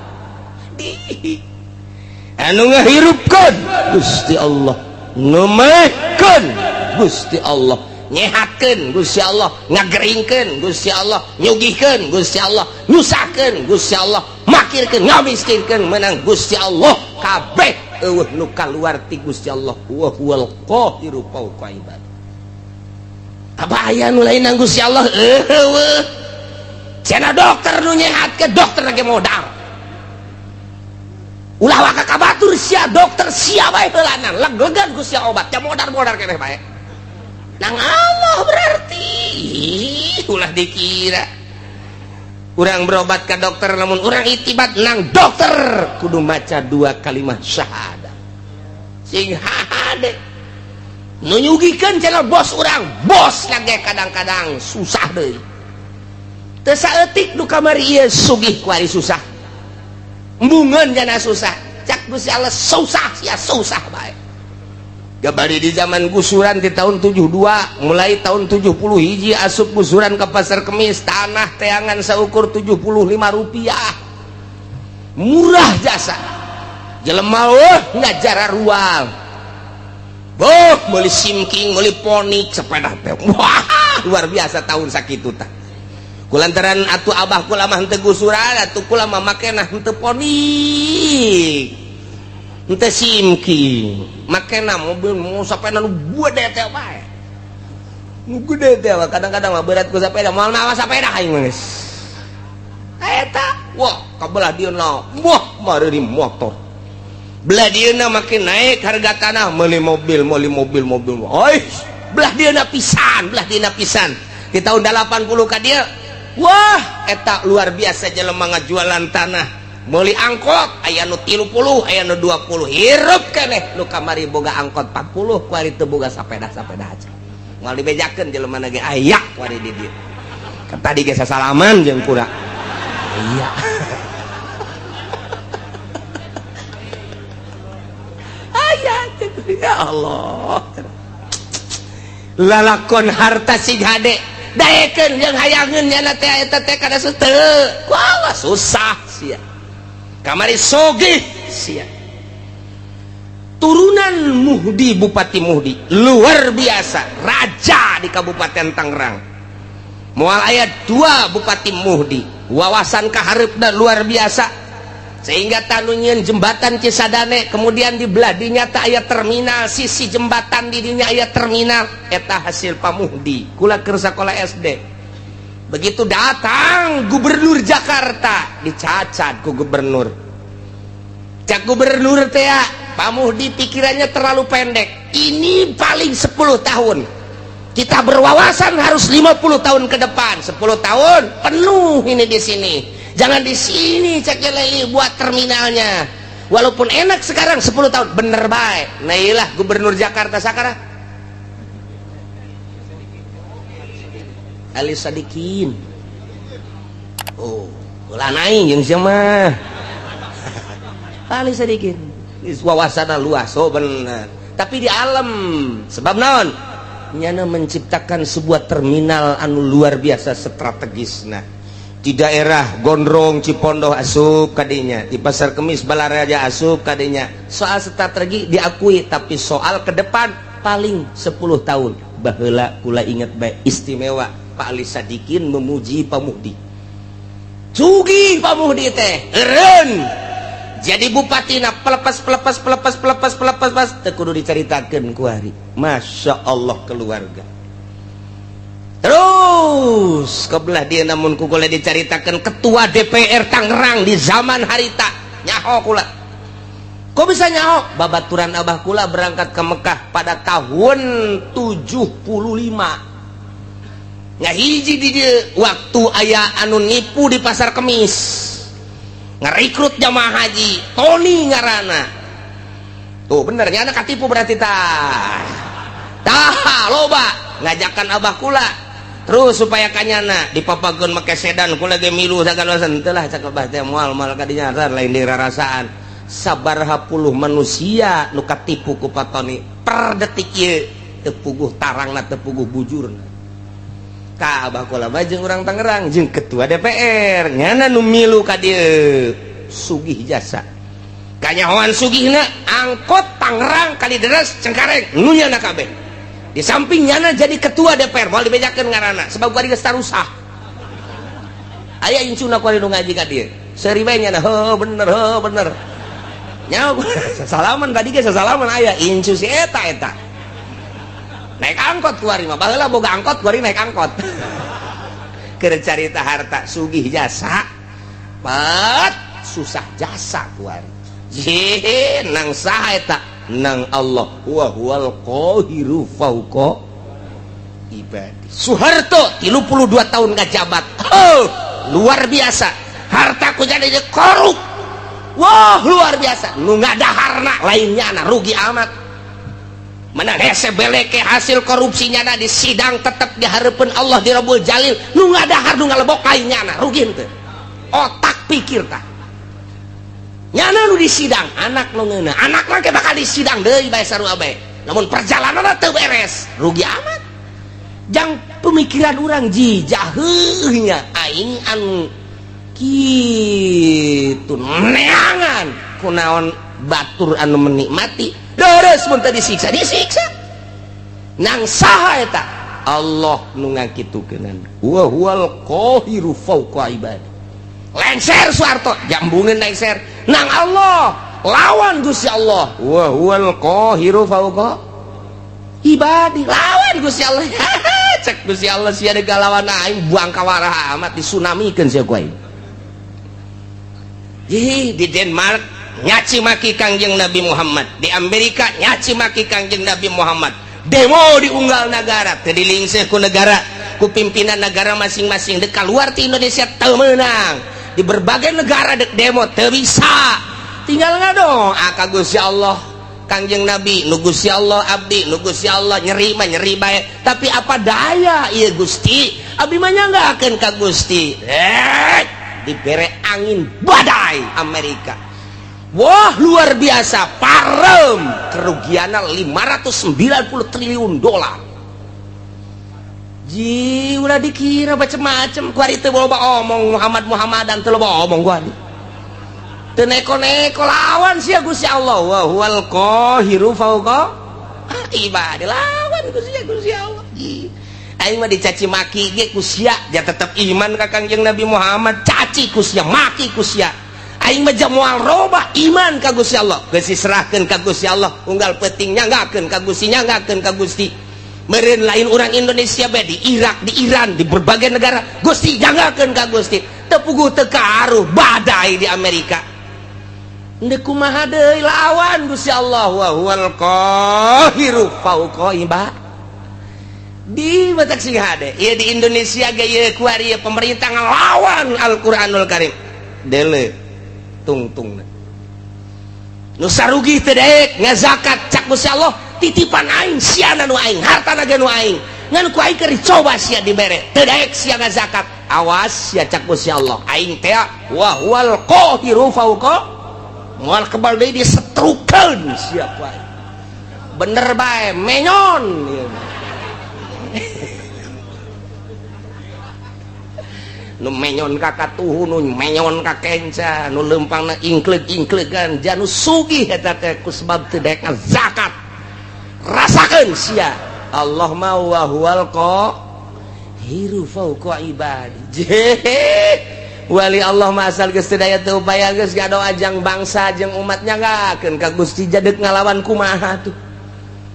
Anu ngahirupkeun Gusti Allah, nu maehkeun Gusti Allah, nyehatkeun Gusti Allah, ngageringkeun Gusti Allah, nyugihkeun Gusti Allah, nyusahkeun Gusti Allah, makirkeun, ngamiskinkeun menang Gusti Allah. Kabeh eueuh nu kaluar ti Gusti Allah. Wa huwal qahiru fauqa ibadi. Apa aya nu lain nang Gusti Allah? Eueuh. Cenah dokter nu nyehatkeun, dokter ge modal. Ulah waka ka batur sia dokter sia bae heulanan, leg-legan ku sia obat, ya modar-modar keneh bae. Nang Allah berarti ulah dikira urang berobat ke dokter, namun urang itibat nang dokter kudu maca dua kalimat syahadat. Sing hade nu nyugikeun cenah bos urang, bos lagi kadang-kadang susah deui. Teu saeutik nu kamari ieu sugih kuari susah. Embungeun jana susah. Cak Gusti Allah susah sia susah bae. Gabari di zaman gusuran di tahun 72, mulai tahun 70 hiji asup gusuran ke Pasar Kemis, tanah teangan saukur 75 rupiah. Murah jasa. Jelema eueuh ngajara rual. Boh, meuli simking, meuli ponik, sepeda teh. Wah, luar biasa tahun sakitu tah. Kulantaran atuh abah kula mah henteu gusuran, atuh kula mah makena henteu ponik, henteu simking, makena mobil mau sepeda nu gede teh bae. Nu gede teh kadang-kadang mah berat ku sepeda, moal mawa sepeda aing mah geus. Eta, wah kabelah dieuna, wah mari motor. Belah dieuna makin naik harga tanah, meuli mobil, meuli mobil, mobil. Oi, belah dieuna pisan, belah dieuna pisan. Di tahun 80 ka dieu, wah, eta luar biasa jelema ngajualan tanah. Meuli angkot aya nu 30, aya nu 20, hirup keneh. Nu kamari boga angkot 40, kuari teu boga sapeda-sapeda aja. Moal dibejakeun jelema ge aya kuari di dieu. Tadi ge sasalaman jeung kura. Iya. Aya ya Allah. Lalakon harta sig hade daekeun jeung hayangeun nyana teh eta teh kada teu. Wah, susah sia. Kamari sogih sia. Turunan Muhdi, Bupati Muhdi luar biasa, raja di Kabupaten Tangerang. Moal aya 2 Bupati Muhdi, wawasan kahareupna luar biasa sehingga tanu nyieun jembatan Cisadane, kemudian di belah dinya teh aya terminal, sisi jembatan di dinya aya terminal, eta hasil Pak Muhdi. Kula keur sakola SD. Begitu datang gubernur Jakarta, dicacat ku gubernur. Cak gubernur teh, Pak Muhdi pikirannya terlalu pendek. Ini paling 10 tahun. Kita berwawasan harus 50 tahun ke depan. 10 tahun penuh ini di sini. Jangan di sini cek leli buat terminalnya. Walaupun enak sekarang 10 tahun, bener baik. Nah iyalah gubernur Jakarta sekarang. Ali Sadikin. Oh, ulah naik jeung sia mah. Ali Sadikin. Wawasanna luas, oh bener. Tapi di alam sebab naon? Nyana menciptakan sebuah terminal anu luar biasa strategisna. Di daerah Gondrong Cipondoh asup kadinya, di Pasar Kemis Balaraja asup kadinya. Soal strategi diakui, tapi soal ke depan paling 10 tahun. Baheula kula inget bae istimewa Pak Ali Sadikin memuji Pak Muhdi. Sugih Pak Muhdi teh, eureun. Jadi bupatina pelepas pelepas pelepas pelepas pelepas pas teu kudu dicaritakeun ku hari. Masya Allah keluarga. Terus kebelah dia namun ku kula dicaritakeun ketua DPR Tangerang di zaman harita nyaho kula. Kok bisa nyaho? Babaturan abah kula berangkat ke Mekah pada tahun 75. Ngahiji di dieu waktu aya anu nipu di Pasar Kemis. Ngerekrut jamaah haji Tony ngarana tuh bener nya anak katipu berarti tah tah loba ngajakan abah kula terus supaya kanyana dipapageun make sedan kula ge milu sagala teu lah cak abah teh moal moal kadinya lain dirarasaan sabaraha puluh manusia nu katipu ku Pak Tony per detik ieu teu puguh tarangna teu puguh bujurna ka abah kula mah jeung urang Tangerang jeung ketua DPR nyana nu milu ka dieu sugih jasa kanyahoan sugihna angkot Tangerang Kalideres Cengkareng nu nyana kabeh di samping nyana jadi ketua DPR moal dibejakeun ngaranna sebab kuari geus tarusah aya incuna kuari nu ngaji ka dieu seuri bae nyana heuh bener nyaho sasalaman tadi ge sasalaman aya incu si eta eta naik angkot kuari mah baheula boga angkot kuari naik angkot keur carita harta sugih jasa pat susah jasa kuari jih nang saha eta nang Allah wa huwal qahiru fauqa ibadi. Soeharto 32 tahun ngajabat, oh luar biasa harta ku jadi korup, wah luar biasa nu ngadaharna lainnya na rugi amat. Menang hese beleke hasil korupsinya na di sidang tetap diharapkan Allah di Rabbul Jalil nu ngadahar nu ngalebok lainnya na rugi henteu otak pikir tah nyana nu di sidang anak nu ngeunah anak mah bakal di sidang deui bae sarua bae namun perjalananna teu beres rugi amat. Jang pemikiran urang jijaheuh nya aing anu kitu neangan kunaon batur anu menikmati deres mun teu disiksa disiksa nang saha eta Allah nu ngakitukeunana wa huwal qahiru fauqa ibadi. Lengser Soeharto jambungeun lengser nang Allah lawan Gusti Allah wa huwal qahiru fauqa ibadi lawan Gusti Allah. Cek Gusti Allah sia deuk lawan aing buang kawarah amat disunamikeun sia ku aing. Di Denmark nyaci maki Kangjeng Nabi Muhammad, di Amerika nyaci maki Kangjeng Nabi Muhammad, demo di unggal negara teu dilingseh ku negara, ku pimpinan negara masing-masing. Dek keluar ti Indonesia teu meunang, di berbagai negara dek demo teu bisa. Tinggal ngadoa ka Gusti Allah, Kangjeng Nabi nu Gusti Allah, abdi nu Gusti Allah, nyeri mah nyeri bae, tapi apa daya ieu Gusti, abdi mah nyanggakeun ka Gusti. Dibere angin badai Amerika. Wah, luar biasa, parem, kerugiannya 590 triliun dolar. Ji, ulah dikira macem-macem. Kuari teu loba omong Muhammad Muhammadan, teu loba omong kuari. Teu neko-neko, lawan sia Gusti Allah. Wa huwal qahiru fauqa ibadi, lawan Gusti Gusti Allah. Ji. Aing mah dicaci maki ge ku sia, ja tetep iman ka Kangjeng Nabi Muhammad. Caci ku sia, maki ku sia. Aing mah moal robah iman ka Gusti Allah. Geus diserahkeun ka Gusti Allah, unggal peuting nyanggakeun ka Gusti, nyanggakeun ka Gusti. Meureun lain orang Indonesia bae, di Irak, di Iran, di berbagai negara, Gusti nyanggakeun ka Gusti. Teu puguh teu karuh badai di Amerika. Ndek kumaha deui, lawan Gusti Allah. Wa huwal qahiru fauqa ibadi. Matak sing hade ieu di Indonesia ge ieu kuari ieu pemerintah ngelawan Al-Qur'anul Karim. Dele tungtung nu sarugi teu daek ngazakat, cak Gusti Allah, titipan aing, siana nu aing, hartana ge nu aing, ngan ku aing keur dicoba sia dibere, teu daek sia ngazakat, awas sia, cak Gusti Allah, aing teh wa huwal qahiru fauqa, moal kebal deui disetrukeun sia ku aing. Bener bae menyon ieu. Nu menyon ka katuhu, nu menyon ka kenca, nu leumpangna ingkleug-ingklegan, janu sugih eta teh ku sebab teu daek zakat. Rasakeun sia. Allah mah wa huwal qahiru fauqa ibadi. Wali Allah mah asal geus teu daya teu upaya, geus ngadoa jang bangsa jeung umatnya, nyanggakeun ka Gusti. Jadek ngalawan kumaha tuh?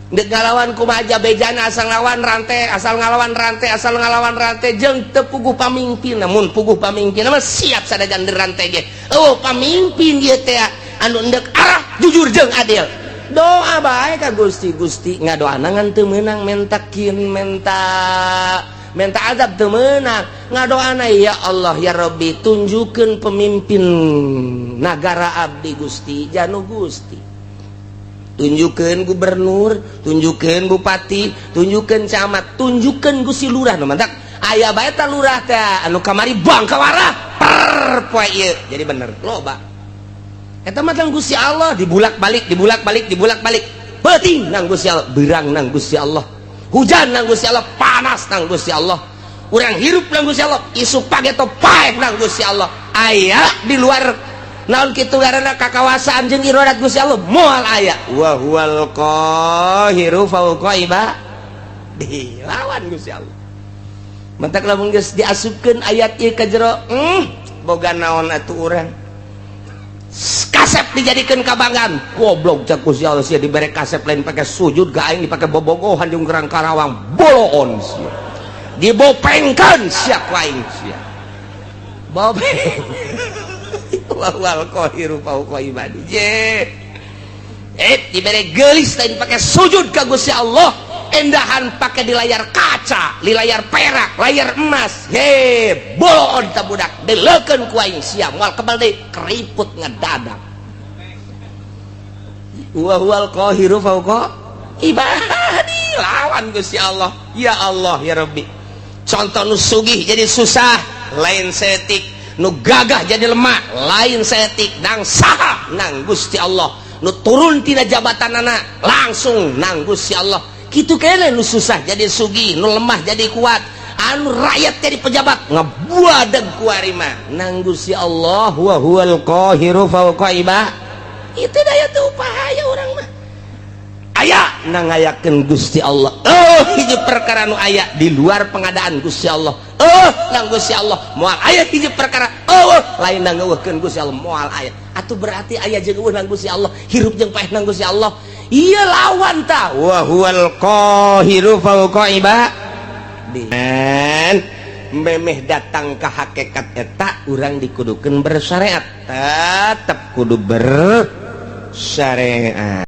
Dek ngalawan kumaha bejana, asal ngalawan rantai, asal ngalawan rantai, asal ngalawan rantai, jeung teu puguh pamimpin. Namun puguh pamimpin mah siap sadajan rantai ge. Oh, pamimpin ieu teh anu endek arah jujur jeung adil. Doa bae ka Gusti. Gusti, ngadoana ngan teu meunang, mentakin menta menta azab teu meunang. Ngadoana, ya Allah ya Rabbi, tunjukkeun pemimpin nagara abdi Gusti, janu Gusti tunjukkan gubernur, tunjukkan bupati, tunjukkan camat, tunjukkan Gusti lurah. Nu mantak aya bae ta lurah teh anu kamari bangkawara per poe ieu jadi bener loba. Eta mah tang Gusti Allah, dibulak-balik, dibulak-balik, dibulak-balik. Peuting nang Gusti Allah, beurang nang Gusti Allah, hujan nang Gusti Allah, panas nang Gusti Allah, urang hirup nang Gusti Allah, isuk pageto paeh nang Gusti Allah. Aya di luar naon kitu ngaranna kakawasaan jeung iradat Gusti Allah? Moal aya. Wa huwal qahiru fauqa ibadi, lawan Gusti Allah. Mentak lamun geus diasupkeun ayat ieu ka jero, boga naon atuh urang? Kasep dijadikeun kabanggaan, goblok, cak Gusti Allah, sia dibere kasep lain pake sujud ka aing, dipake bobogohan jeung gerang Karawang, boloon sia, dibopengkeun sia ku aing, sia bopeng. Wal qahiru fauqa ibadi. Je dibere gelis lain pakai sujud ka Gusti Allah, endahan pakai di layar kaca, di layar perak, layar emas. He, boloon ta budak, deleukeun ku aing sia, moal kebal deui, keriput ngedadak. Wa huwal qahiru fauqa ibadi, lawan Gusti Allah. Ya Allah ya Rabbi, contoh nu sugih jadi susah lain setik, nu gagah jadi lemah lain setik, nang saha? Nang Gusti Allah. Nu turun tina jabatan anak langsung nang Gusti Allah. Kitu kene, nu susah jadi sugih, nu lemah jadi kuat, anu rakyat jadi pejabat, ngebuadeg kuari mah nang Gusti Allah. Wa huwal qahiru fauqa itu daya tuh upaya urang mah aya nang ngayakeun Gusti Allah. Oh, hiji perkara nu aya di luar pengadaan Gusti Allah, oh, nang Gusti Allah. Moal aya hiji perkara, oh, lain nang ngeuweuhkeun Gusti Allah, moal aya. Atuh berarti aya jeung euweuh nang Gusti Allah, hirup jeung paeh nang Gusti Allah. Iya, lawan ta. Wa huwal qahiru fauqa ibadi. Memeh datang ke hakikat eta, urang dikudukeun bersyariat, tetep kudu bersyariat.